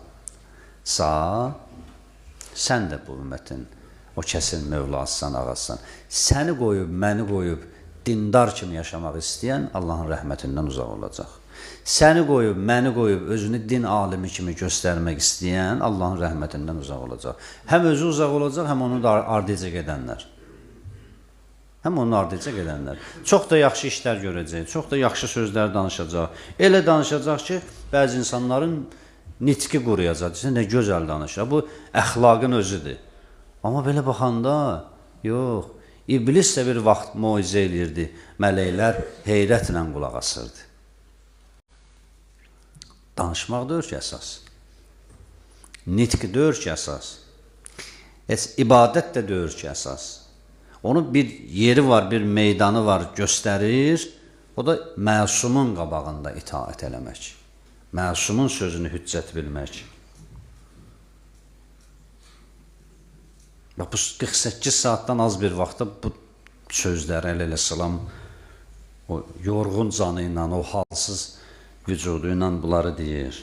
Sa, sən də bu ümmətin, o kəsin mövlasısan, ağasısan. Səni qoyub, məni qoyub, dindar kimi yaşamaq istəyən Allahın rəhmətindən uzaq olacaq. Səni qoyub, məni qoyub, özünü din alimi kimi göstərmək istəyən Allahın rəhmətindən uzaq olacaq. Həm özü uzaq olacaq, həm onun da ardınca gedənlər. Həm onun ardınca gedənlər. Çox da yaxşı işlər görəcək, çox da yaxşı sözlər danışacaq. Elə danışacaq ki, bəzi insanların nitqi quruyacaq. Nə gözəl danışır. Bu, əxlaqın özüdür. Amma belə baxanda, yox, İblis də bir vaxt moizə eləyirdi. Mələklər heyrətlə qulaq asırdı. Danışmaq deyir ki, əsas. Nitq deyir ki, əsas. Heç ibadət də deyir ki, əsas. Onun bir yeri var, bir meydanı var, göstərir. O da məsumun qabağında itaət eləmək. Məsumun sözünü hüccət bilmək. Və bu 48 saatdan az bir vaxtda bu sözləri əleyhissalam o yorğun canı ilə, o halsız vücudu ilə bunları deyir,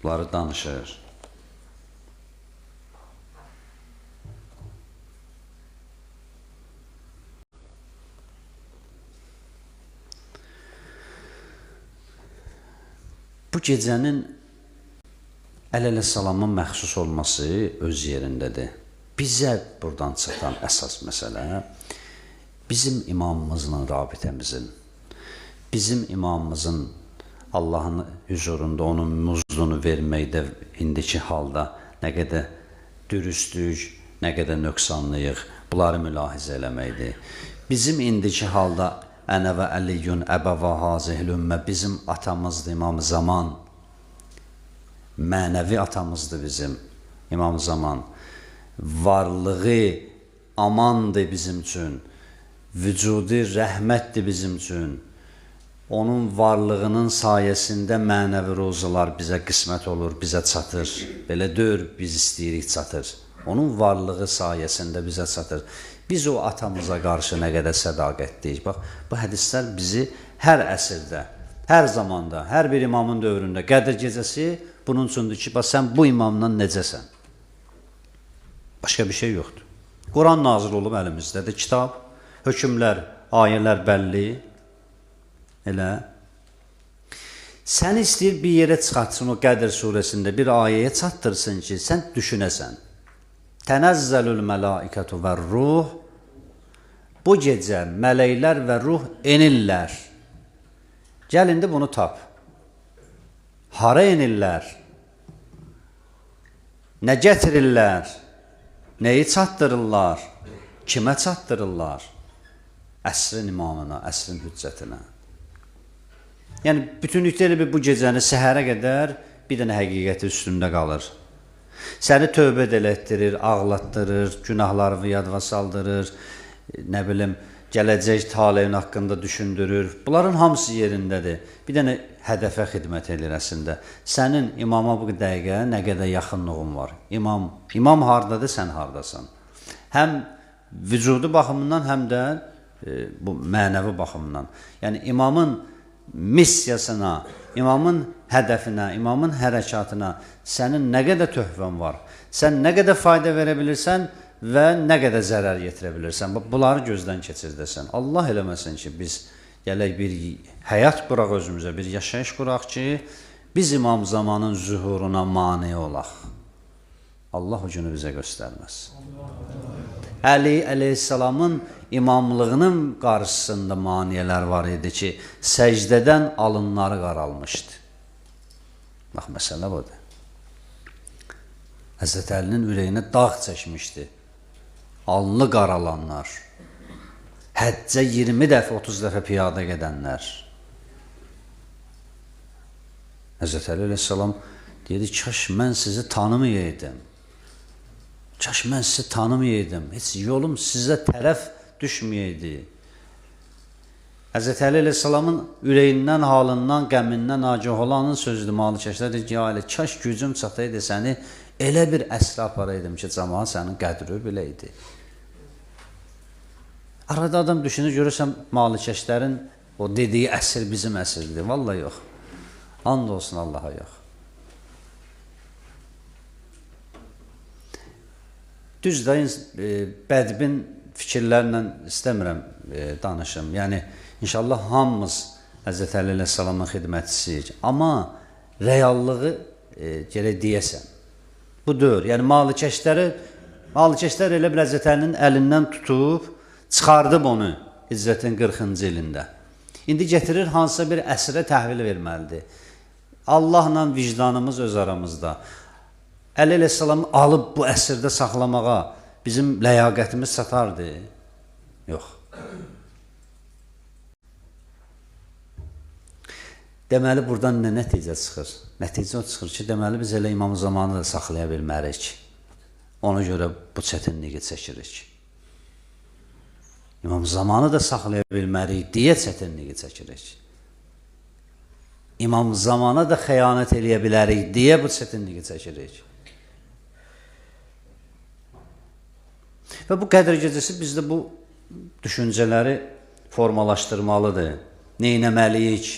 bunları danışır. Bu gecənin əleyhissalama məxsus olması öz yerindədir. Bizə buradan çatan əsas məsələ bizim imamımızla rabitəmizin, bizim imamımızın Allahın hüzurunda onun muzdunu verməkdə indiki halda nə qədər dürüstlük, nə qədər nöqsanlıyıq, bunları mülahizə eləməkdir. Bizim indiki halda ənə və əliyyun əbəva hazihil ümmə bizim atamızdır İmam Zaman, mənəvi atamızdır bizim İmam Zaman. Varlığı amandır bizim üçün, vücudu rəhmətdir bizim üçün. Onun varlığının sayəsində mənəvi rozalar bizə qismət olur, bizə çatır. Belə deyir, biz istəyirik çatır. Onun varlığı sayəsində bizə çatır. Biz o atamıza qarşı nə qədər sədaqətliyik. Bax, bu hədislər bizi hər əsrdə, hər zamanda, hər bir imamın dövründə, Qədir gecəsi bunun üçündür ki, bax, sən bu imamdan necəsən? Başqa bir şey yoxdur. Quran nazil olub əlimizdədir, kitab, hökmlər, ayələr bəlli. Elə. Səni istəyir bir yerə çıxartsın o Qədir surəsində, bir ayəyə çatdırsın ki, sən düşünəsən. Tənəzzəlül mələikətu və ruh. Bu gecə mələklər və ruh enirlər. Gəl indi bunu tap. Hara enirlər? Nə gətirirlər? Nəyi çatdırırlar? Kimə çatdırırlar? Əsrin imamına, əsrin hüccətinə. Yəni, bütünlükdə elə bir bu gecəni səhərə qədər bir dənə həqiqəti üstündə qalır. Səni tövbə də elətdirir, ağlatdırır, günahlarını yadva saldırır, nə bilim, gələcək taleyin haqqında düşündürür. Bunların hamısı yerindədir. Bir dənə hədəfə xidmət edir əslində. Sənin imama bu dəqiqə nə qədər yaxınlığın var. İmam hardadır, sən hardasan. Həm vücudu baxımından, həm də bu mənəvi baxımından. Yəni, imamın missiyasına, imamın hədəfinə, imamın hərəkatına sənin nə qədər töhfən var, sən nə qədər fayda verə bilirsən və nə qədər zərər yetirə bilirsən. Bunları gözdən keçirdəsən. Allah eləməsin ki, biz gələk bir həyat quraq özümüzə, bir yaşayış quraq ki, biz İmam Zamanın zühuruna mane olaq. Allah o günü bizə göstərməz. Əli əleyhissalamın imamlığının qarşısında maniyələr var idi ki, səcdədən alınları qaralmışdı. Bax, məsələ budur. Həzrət Əlinin ürəyinə dağ çəkmişdi. Alnı qaralanlar, həccə 20 dəfə, 30 dəfə piyada gedənlər. Həzrət Əli əleyhissalam dedi, kaş mən sizi tanımayaydım. Kaş mən sizi tanımayaydım, heç yolum sizə tərəf düşməyəydi. Həzrət Əli əleyhissalamın ürəyindən, halından, qəmindən agah olanın sözüdür malıkeşlər deyir ki, ya Əli, kaş gücüm çataydı səni elə bir əsrə aparaydım ki, camaat sənin qədri biləydi. Arada adam düşünür, görürsən malıkeşlərin o dediyi əsr bizim əsrdir. Vallahi yox. And olsun Allaha yox. Düz də bədbin fikirlərlə istəmirəm danışım. Yəni, inşallah hamımız Həzrət Əli əleyhissalamın xidmətçisiyik. Amma reallığı gerək deyəsən. Bu deyil. Yəni, malıkeşlər elə bir Həzrət Əlinin əlindən tutub, çıxardıb onu hicrətin 40-cı ilində. İndi getirir hansısa bir əsrə təhvil verməlidir. Allahla vicdanımız öz aramızda. Əli əleyhissalamı alıb bu əsrdə saxlamağa bizim ləyaqətimiz çatardı? Yox. Deməli, buradan nə nəticə çıxır? Nəticə o çıxır ki, deməli, biz elə İmam Zamanı da saxlaya bilmərik. Ona görə bu çətinliyi çəkirik. İmam Zamanı da saxlaya bilmərik deyə çətinliyi çəkirik. İmam Zamana da xəyanət eləyə bilərik deyə bu çətinliyi çəkirik. Və bu Qədr gecəsi bizdə bu düşüncələri formalaşdırmalıdır. Neynəməliyik?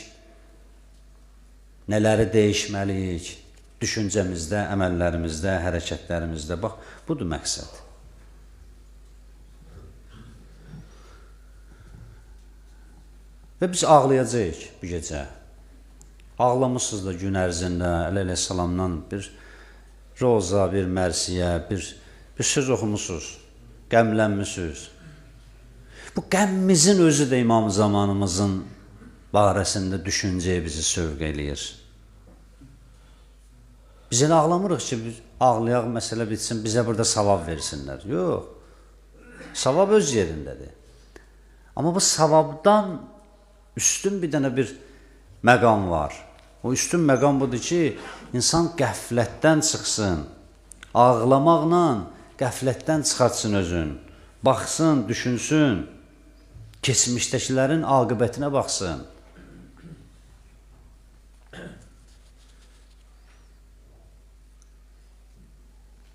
Nələri dəyişməliyik? Düşüncəmizdə, əməllərimizdə, hərəkətlərimizdə. Bax, budur məqsəd. Və biz ağlayacağıq bu gecə. Ağlamışsınız da gün ərzində Əli əleyhissalamdan bir roza, bir mərsiyə, bir söz oxumusunuz, qəmlənmişsiniz. Bu qəmmizin özü də İmam Zamanımızın barəsində düşüncəyə bizi sövq eləyir. Biz elə ağlamırıq ki, biz ağlayaq, məsələ bitsin, bizə burada savab versinlər. Yox, savab öz yerindədir. Amma bu savabdan üstün bir dənə bir məqam var. O üstün məqam budur ki, insan qəflətdən çıxsın, ağlamaqla qəflətdən çıxartsın özün, baxsın, düşünsün, keçmişdəkilərin aqibətinə baxsın.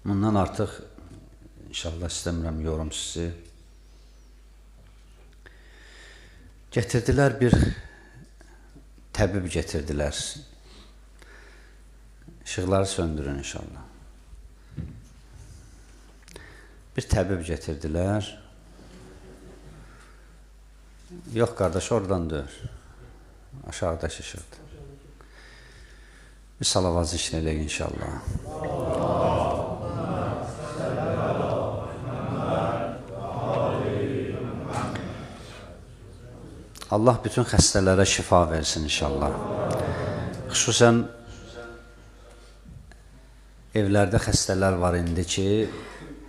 Bundan artıq inşallah istəmirəm yorum sizi. Gətirdilər bir təbib gətirdilər. İşıqları söndürün inşallah. Bir təbib gətirdilər. Yox qardaş, oradan deyil. Aşağıdakı işıqdır. Bir salavat zikr eləyək inşallah. Allah bütün xəstələrə şifa versin inşallah. Xüsusən evlərdə xəstələr var indi ki,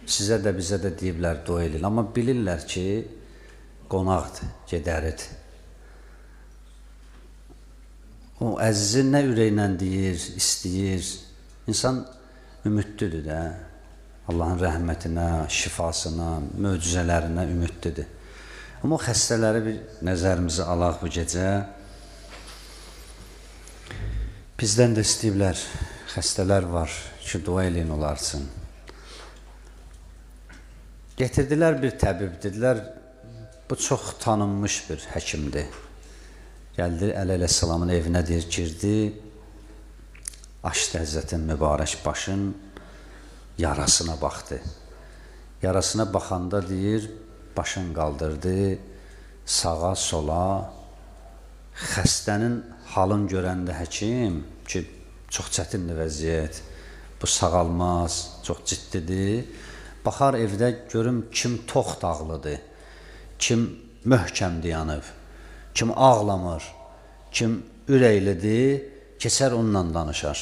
sizə də bizə də deyiblər dua eləyin. Amma bilirlər ki, qonaqdır, gedəridir. O əzizi nə ürəklə deyir, istəyir. İnsan ümidlidir də. Allahın rəhmətinə, şifasına, möcüzələrinə ümidlidir. Amma o xəstələri bir nəzərimizə alaq bu gecə. Bizdən də istəyiblər, xəstələr var ki, dua eləyin onlar üçün. Gətirdilər bir təbib, dedilər, bu çox tanınmış bir həkimdir. Gəldi Əli əleyhissalamın evinə deyir, girdi, açdı Həzrətin mübarək başın yarasına baxdı. Yarasına baxanda deyir, başın qaldırdı sağa, sola. Xəstənin halını görəndə həkim ki, çox çətindir vəziyyət, bu sağalmaz, çox ciddidir. Baxar evdə görüm kim tox dağlıdır, kim möhkəm dayanıb, kim ağlamır, kim ürəklidir, keçər onunla danışar.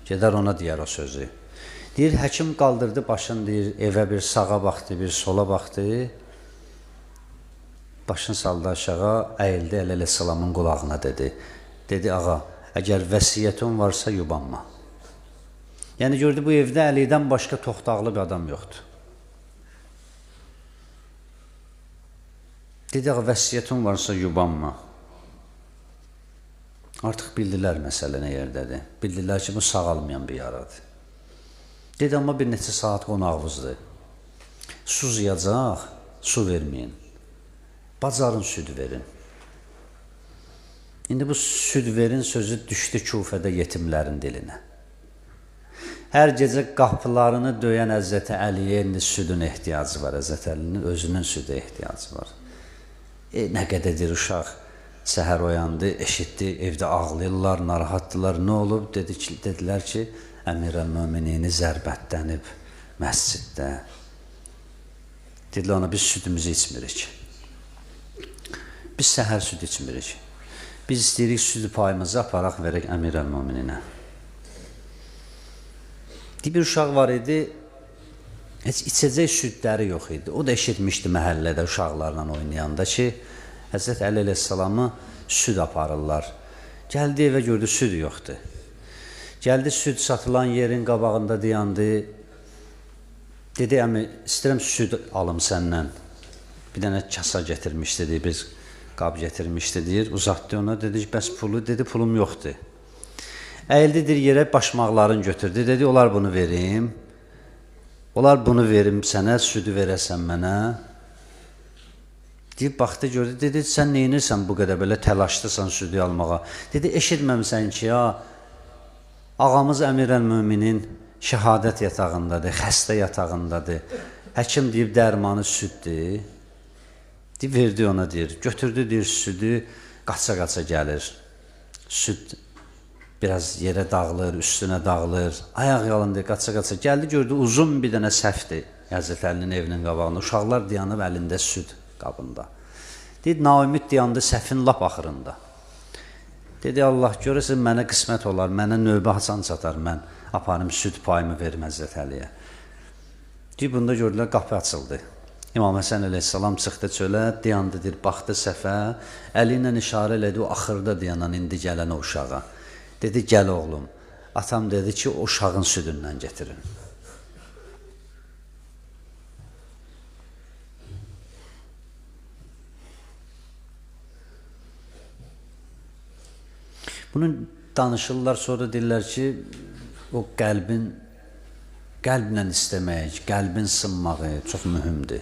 Gedər ona deyər o sözü. Deyir, həkim qaldırdı başını, deyir, evə bir sağa baxdı, bir sola baxdı. Başını saldı aşağı, əyildi Əli əleyhissalamın qulağına dedi. Dedi, ağa, əgər vəsiyyətin varsa yubanma. Yəni gördü, bu evdə Əlidən başqa toxtaqlı bir adam yoxdur. Dedi, ağa, vəsiyyətin varsa yubanma. Artıq bildilər məsələ nə yerdədir. Bildilər ki, bu sağalmayan bir yaradır. Dedi, amma bir neçə saat qonağımızdır. Suzayacaq, su verməyin. Bacarın süd verin. İndi bu süd verin sözü düşdü Kufədə yetimlərin dilinə. Hər gecə qapılarını döyən Həzrəti Əliyə indi südün ehtiyacı var. Həzrəti Əlinin özünün südə ehtiyacı var. Nə qədərdir uşaq səhər oyandı, eşitdi, evdə ağlayırlar, narahatdırlar. Nə olub? Dedilər ki, Əmir-əl-Möminini zərbətdənib məsciddə. Dedilər ona, biz südümüzü içmirik. Biz səhər süd içmirik. Biz istəyirik süd payımızı aparaq verək Əmir-əl-Mömininə. Bir uşaq var idi, heç içəcək südləri yox idi. O da eşitmişdi məhəllədə uşaqlarla oynayanda ki, Həzrət Əli əleyhissalamı süd aparırlar. Gəldi evə gördü, süd yoxdur. Gəldi süd satılan yerin qabağında dayandı. Dedi, əmi, istəyirəm süd alım səndən. Bir dənə kasa gətirmişdi, deyir, biz qab gətirmişdi, deyir. Uzatdı ona, dedi, bəs pulu, dedi, pulum yoxdur. Əyildi, deyir, yerə başmaqlarını götürdü. Dedi, onlar bunu verim. Onlar bunu verim sənə, südü verəsən mənə. Deyib, baxdı, gördü, dedi, sən neynirsən bu qədər belə təlaşlısan südü almağa? Dedi, eşitməmsən ki, ya, ağamız Əmir-əl-Möminin şəhadət yatağındadır, xəstə yatağındadır. Həkim deyib, dərmanı süddür. Deyib, verdi ona, deyir, götürdü, deyir, südü, qaça-qaça gəlir. Süd biraz yerə dağılır, üstünə dağılır, ayaq yalındır, qaça-qaça gəldi, gördü, uzun bir dənə səhvdir Həzrət Əlinin evinin qabağında. Uşaqlar dayanıb əlində süd qabında. Deyir, naümid dayandı səhvin lap axırında. Dedi, Allah, görəsən mənə qismət olar, mənə növbə haçan çatar, mən aparım süd payımı verim Həzrət Əliyə. Deyir, bunda gördülər, qapı açıldı. İmam Həsən əleyhissalam çıxdı çölə, dayandı, deyir, baxdı səhvə, əli ilə işarə elədi o axırda dayanan, indi gələn o uşağa. Dedi, gəl oğlum. Atam dedi ki, o uşağın südündən getirin. Bunu danışırlar, sonra deyirlər ki, o qəlbin, qəlblə istəmək, qəlbin sınmağı çox mühümdür.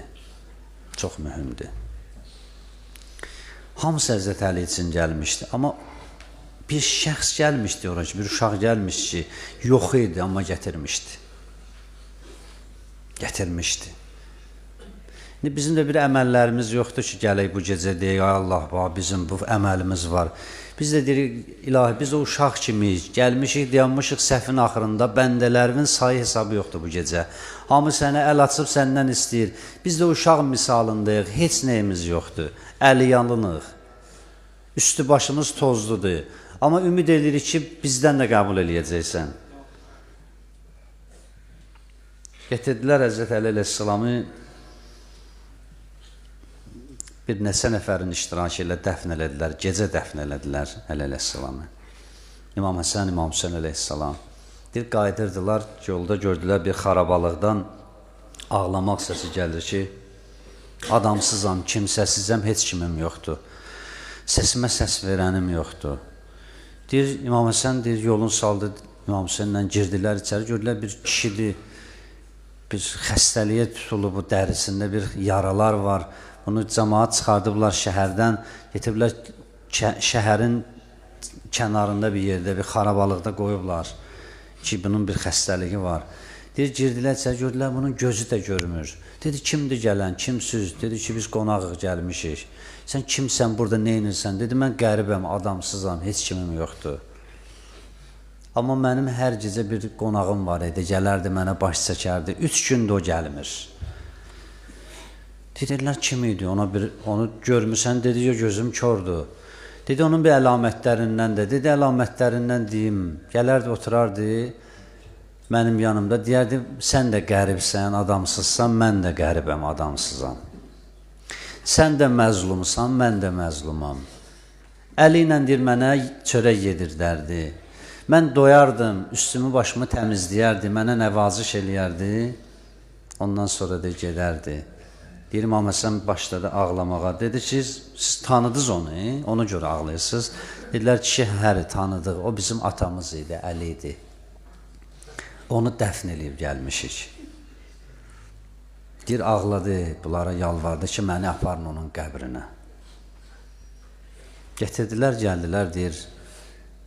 Çox mühümdür. Hamısı Həzrət Əli üçün gəlmişdi, amma bir şəxs gəlmişdi ora ki, bir uşaq gəlmişdi ki, yox idi, amma gətirmişdi. Gətirmişdi. İndi bizim də bir əməllərimiz yoxdur ki, gələk bu gecə deyək, ay Allah, bizim bu əməlimiz var. Biz də deyirik, ilahi, biz o uşaq kimiyik, gəlmişik, dayanmışıq səhvin axırında, bəndələrinin sayı hesabı yoxdur bu gecə. Hamı sənə əl açıb səndən istəyir. Biz də uşaq misalındayıq, heç nəyimiz yoxdur, əli yanınıq, üstü başımız tozludur. Amma ümid edirik ki, bizdən də qəbul eləyəcəksən. Gətirdilər Həzrət Əli əleyhissalamı bir neçə nəfərin iştirakı ilə dəfn elədilər, gecə dəfn elədilər Əli əleyhissalamı. İmam Həsən, İmam Hüseyn əleyhissalam. Deyir, qayıdırdılar, yolda gördülər bir xarabalıqdan ağlamaq səsi gəlir ki, adamsızam, kimsəsizəm, heç kimim yoxdur. Səsimə səs verənim yoxdur. Deyir, İmam Həsən, deyir, yolun saldı, İmam Hüseynlə girdilər içəri, gördülər bir kişidir, bir xəstəliyə tutulub, bu dərisində bir yaralar var. Bunu cəmaat çıxardıblar şəhərdən, getiriblər şəhərin kənarında bir yerdə, bir xarabalıqda qoyublar ki, bunun bir xəstəliyi var. Deyir, girdilər içəri, gördülər, bunun gözü də görmür. Dedi, kimdir gələn, kimsiz? Dedi ki, biz qonağıq gəlmişik. Sən kimsən, burada neynirsən? Dedi, mən qəribəm, adamsızam, heç kimim yoxdur. Amma mənim hər gecə bir qonağım var idi, gələrdi, mənə baş çəkərdi. 3 gündür o gəlmir. Dedilər, kim idi? Onu görmüsən? Dedi, yox, gözüm kordur. Dedi, onun bir əlamətlərindən də. Dedi, əlamətlərindən deyim. Gələrdi, oturardı mənim yanımda. Deyərdi, sən də qəribsən, adamsızsan, mən də qəribəm, adamsızam. Sən də məzlumsan, mən də məzlumam. Əli ilə deyir, mənə çörək yedirdərdi. Mən doyardım, üstümü başımı təmizləyərdi, mənə nəvaziş eləyərdi. Ondan sonra da gedərdi. Deyir, İmam Həsən başladı ağlamağa. Dedi ki, siz tanıdınız onu, ona görə ağlayırsınız. Dedilər, kişi həri tanıdıq, o bizim atamız idi, Əli idi. Onu dəfn eləyib gəlmişik. Deyir, ağladı, bunlara yalvardı ki, məni aparın onun qəbrinə. Gətirdilər, gəldilər, deyir,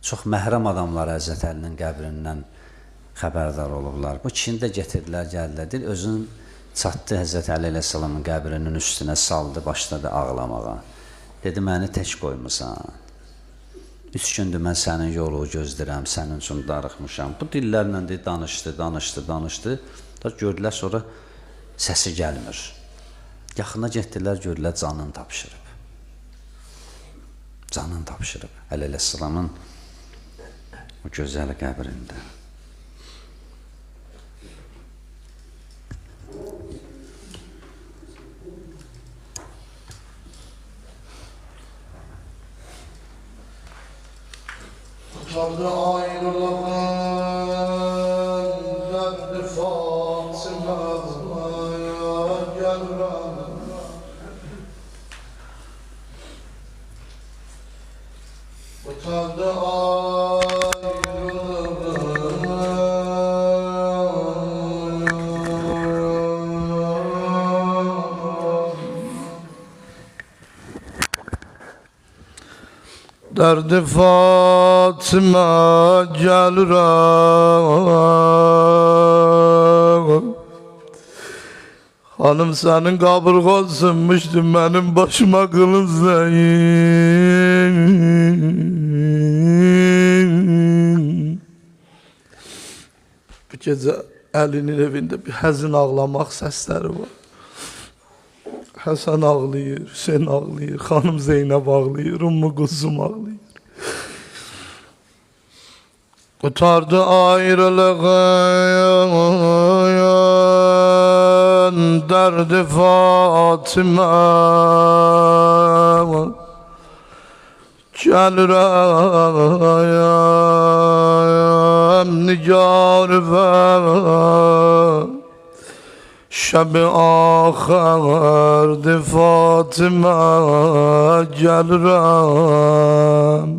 çox məhrəm adamlar Həzrət Əlinin qəbrindən xəbərdar olublar. Bu kişini də gətirdilər, gəldilər, deyir, özünü çatdı Həzrət Əli əleyhissalamın qəbrinin üstünə, saldı, başladı ağlamağa. Dedi, məni tək qoymusan. 3 gündür mən sənin yolu gözləyirəm, sənin üçün darıxmışam. Bu dillərlə deyir, danışdı, danışdı, danışdı. Da gördülər, sonra səsi gəlmir. Yaxına getdilər, gördülər, canını tapşırıb. Canını tapşırıb Əli əleyhissalamın o gözəl qəbrində. Qurtardı ayrılığın dərdi Fatimə gəlirəm. Qurtardı ayrılığın dərdi Fatimə gəlirəm. Hanım sənin qabırğan sınmışdı, mənim başıma qılınc dəyir. Bu gecə Əlinin evində bir həzin ağlamaq səsləri var. Həsən ağlayır, Hüseyin ağlayır, xanım Zeynəb ağlayır, Ummu Quzum ağlayır. Qurtardı ayrılığın dərdi Fatimə gəlirəm nigar və şəb-i axırdı Fatimə gəlirəm.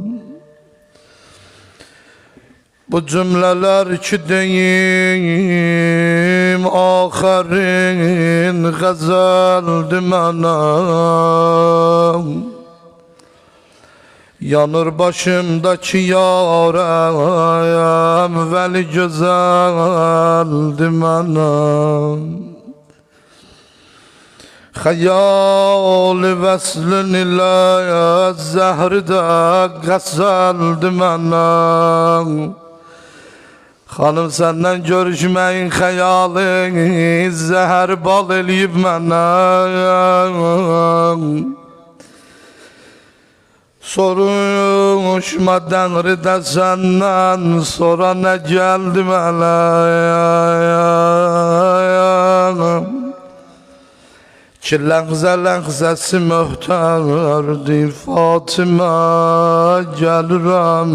Bu cümlələr ki deyim axərin qəzəldir mənə. Yanır başımdakı yarəm, vəli gözəldir mənə. Xəyal-i vəslin ilə zəhri də qəsəldir mənə. Xanım səndən görüşməyin xəyalı zəhər bal eləyib mənə. Soruşma dənri də səndən sonra nə gəldi mənə. Ki ləğzə ləğzəsi möhtərdi Fatimə gəlirəm.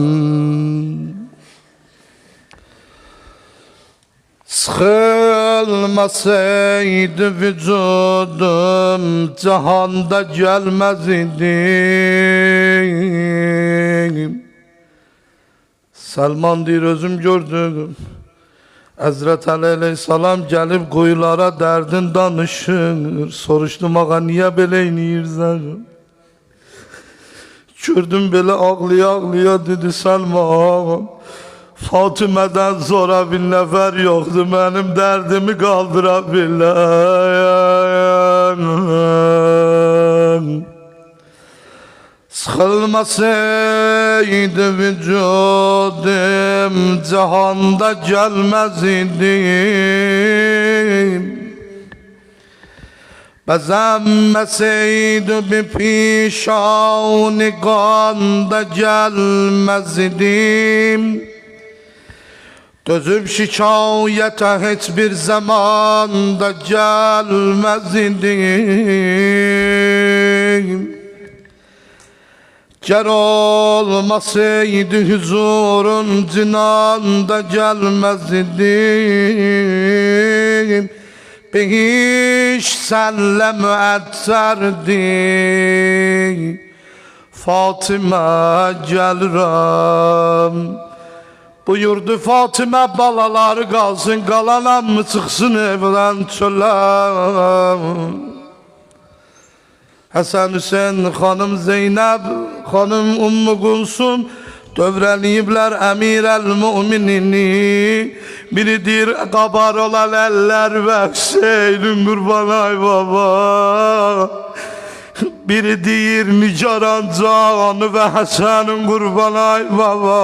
Sıxılmasaydı vücudum cahanda gəlməz idim. Səlman deyir, özüm gördüm. Həzrət Əli əleyhissalam gəlib quyulara dərdin danışır. Soruşdum, ağa niyə belə eləyirsən? Gördüm belə ağlaya ağlaya dedi Səlman, Fatimədən sonra bir nəfər yoxdur, mənim dərdimi qaldıra bilən. Sıxılmasaydı vücudum cahanda gəlməz idim. Bəzənməsəydi bir pişani qanda gəlməz idim. Dözüb şikayətə heç bir zamanda gəlməz idim. Ger olmasaydı huzurun cinanda gelmez idim. Behiş senle müetterdi. Fatıma gelirim. Buyurdu Fatıma balaları kalsın, kalan mı çıksın evden çöle. Hasan Hüseyin, xanım Zeynep, xanım Ümmü Gulsum dövrəliyiblər Əmir əl-Müminini. Biri deyir qabar olan əllər və Hüseynin qurban ay baba. Biri deyir Nigaran canı və Həsənin qurban ay baba.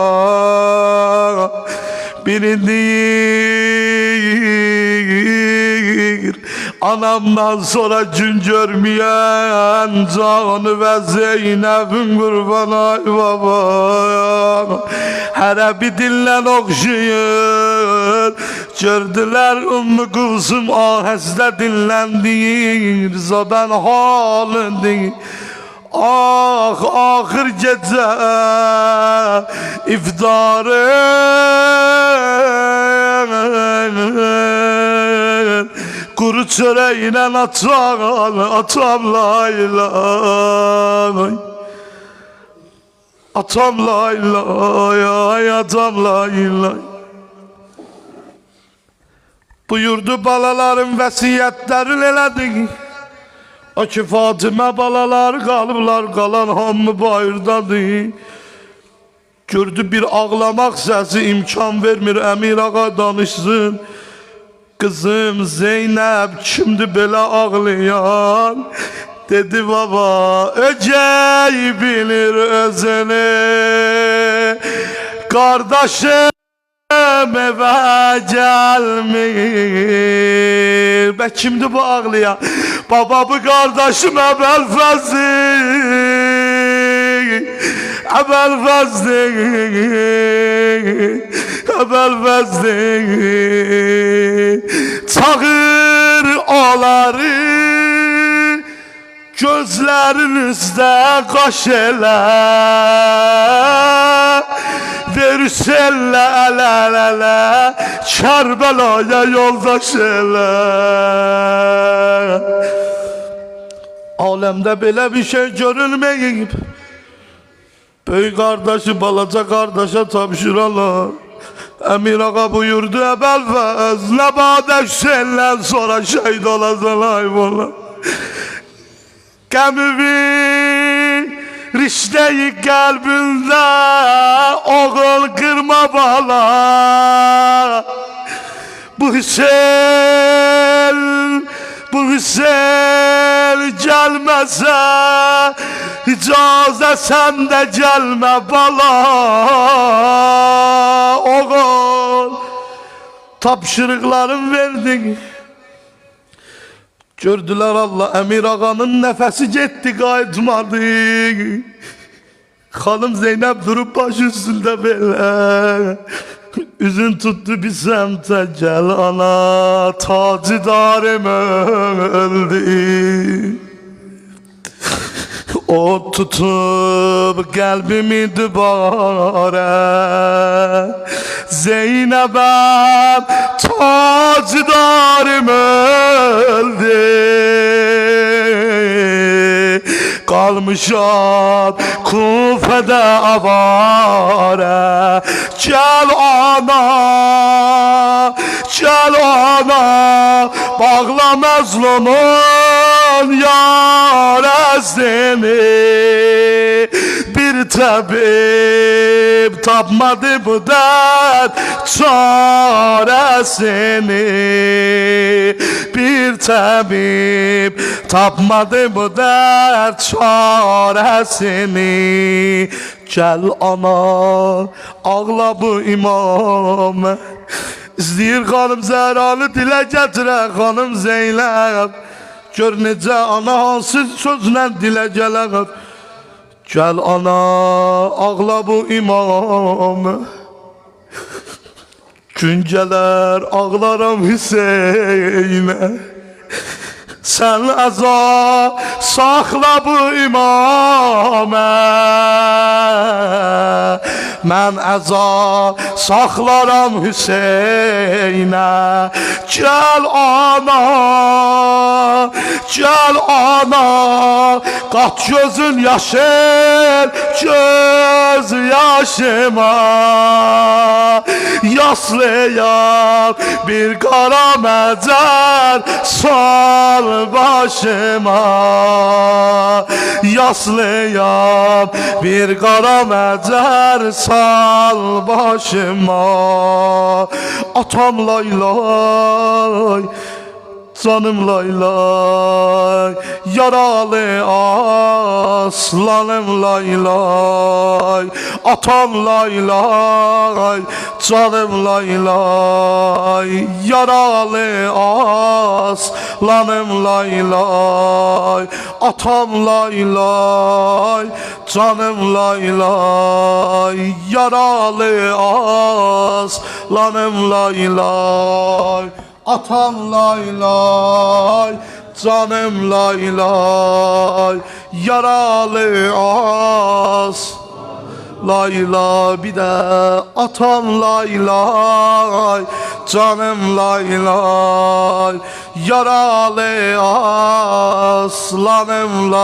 Biri deyir anamdan sonra gün görmeyen canı və Zeynep'in qurban ay baba. Hərə bir dillə oxşayır. Gördülər Ümmü Gulsum ahəstə dinləndir. Zaten halındır. Ah ahır gecə iftarın kuru çöreğine atan atam lay lay. Atam lay lay ay atam lay lay. Buyurdu balaların vəsiyyətlərini elədi. O ki Fatıma balalar qalıblar, qalan hamı bayırdadır. Gördü bir ağlamaq səsi imkan vermir Əmir ağa danışsın. Kızım Zeynep kimdi belə ağlayan? Dedi baba öcey bilir özünü. Kardeşim eve gelmir. Be kimdi bu ağlayan? Baba bu kardeşim Əbəl Fəzli. Əbəl Fəzli. Əbəl Fəzli. Çağır onları, gözlərin üstə qaş elə. Ver Hüseyinlə ələ ələ, Kərbəlaya yoldaş elə. Aləmdə belə bir şey görünməyib. Böyük qardaşı balaca qardaşa tapşırarlar. Əmir ağa buyurdu Əbəl Fəz, nə badə Hüseynlə sonra şəhid olasan ay bala. Qəmivi rişteyi qəlbində oğul qırma bala. Bu Hüseyn, bu Hüseyn gelmese icazə sen de gelme bala. Oğul tapşırıqlarım verdin. Gördüler Allah Əmir ağanın nəfəsi getdi qayıtmadı. Xanım Zeynep durup baş üstünde belə. Üzün tuttu bir semte gel ana tacidarım öldü. O tutup kalbimi dübare Zeynep'em tacidarım öldü. Kalmışam Kufe'de avare. Gel ana, gel ana, bağla mazlumun yaresini. Bir tabip tapmadı bu dert çaresini. Bir tabip tapmadı bu dert çaresini. Gel ana, ağla bu imam. İstəyir xanım Zəhranı dilə gətirə xanım Zeynəb. Gör necə ana hansı sözlə dilə gələr. Gəl ana, ağla bu imam. Gün gələr ağlaram Hüseynə. Sən əza saxla bu imamə, mən əza saxlaram Hüseynə. Gəl ana, gəl ana, qat gözün yaşın göz yaşıma. Yaslayam bir qara məcər sal başıma. Yaslayam bir qara məcər sal başıma. Atam lay lay, canım lay lay, yaralı aslanım lay lay. Atam lay lay, canım lay lay, yaralı aslanım lay lay. Atam lay lay, canım lay lay, yaralı aslanım lay lay. Atam lay lay, canım lay lay, yaralı as lay lay. Bir de atam lay lay, canım lay lay, yaralı aslanım lay.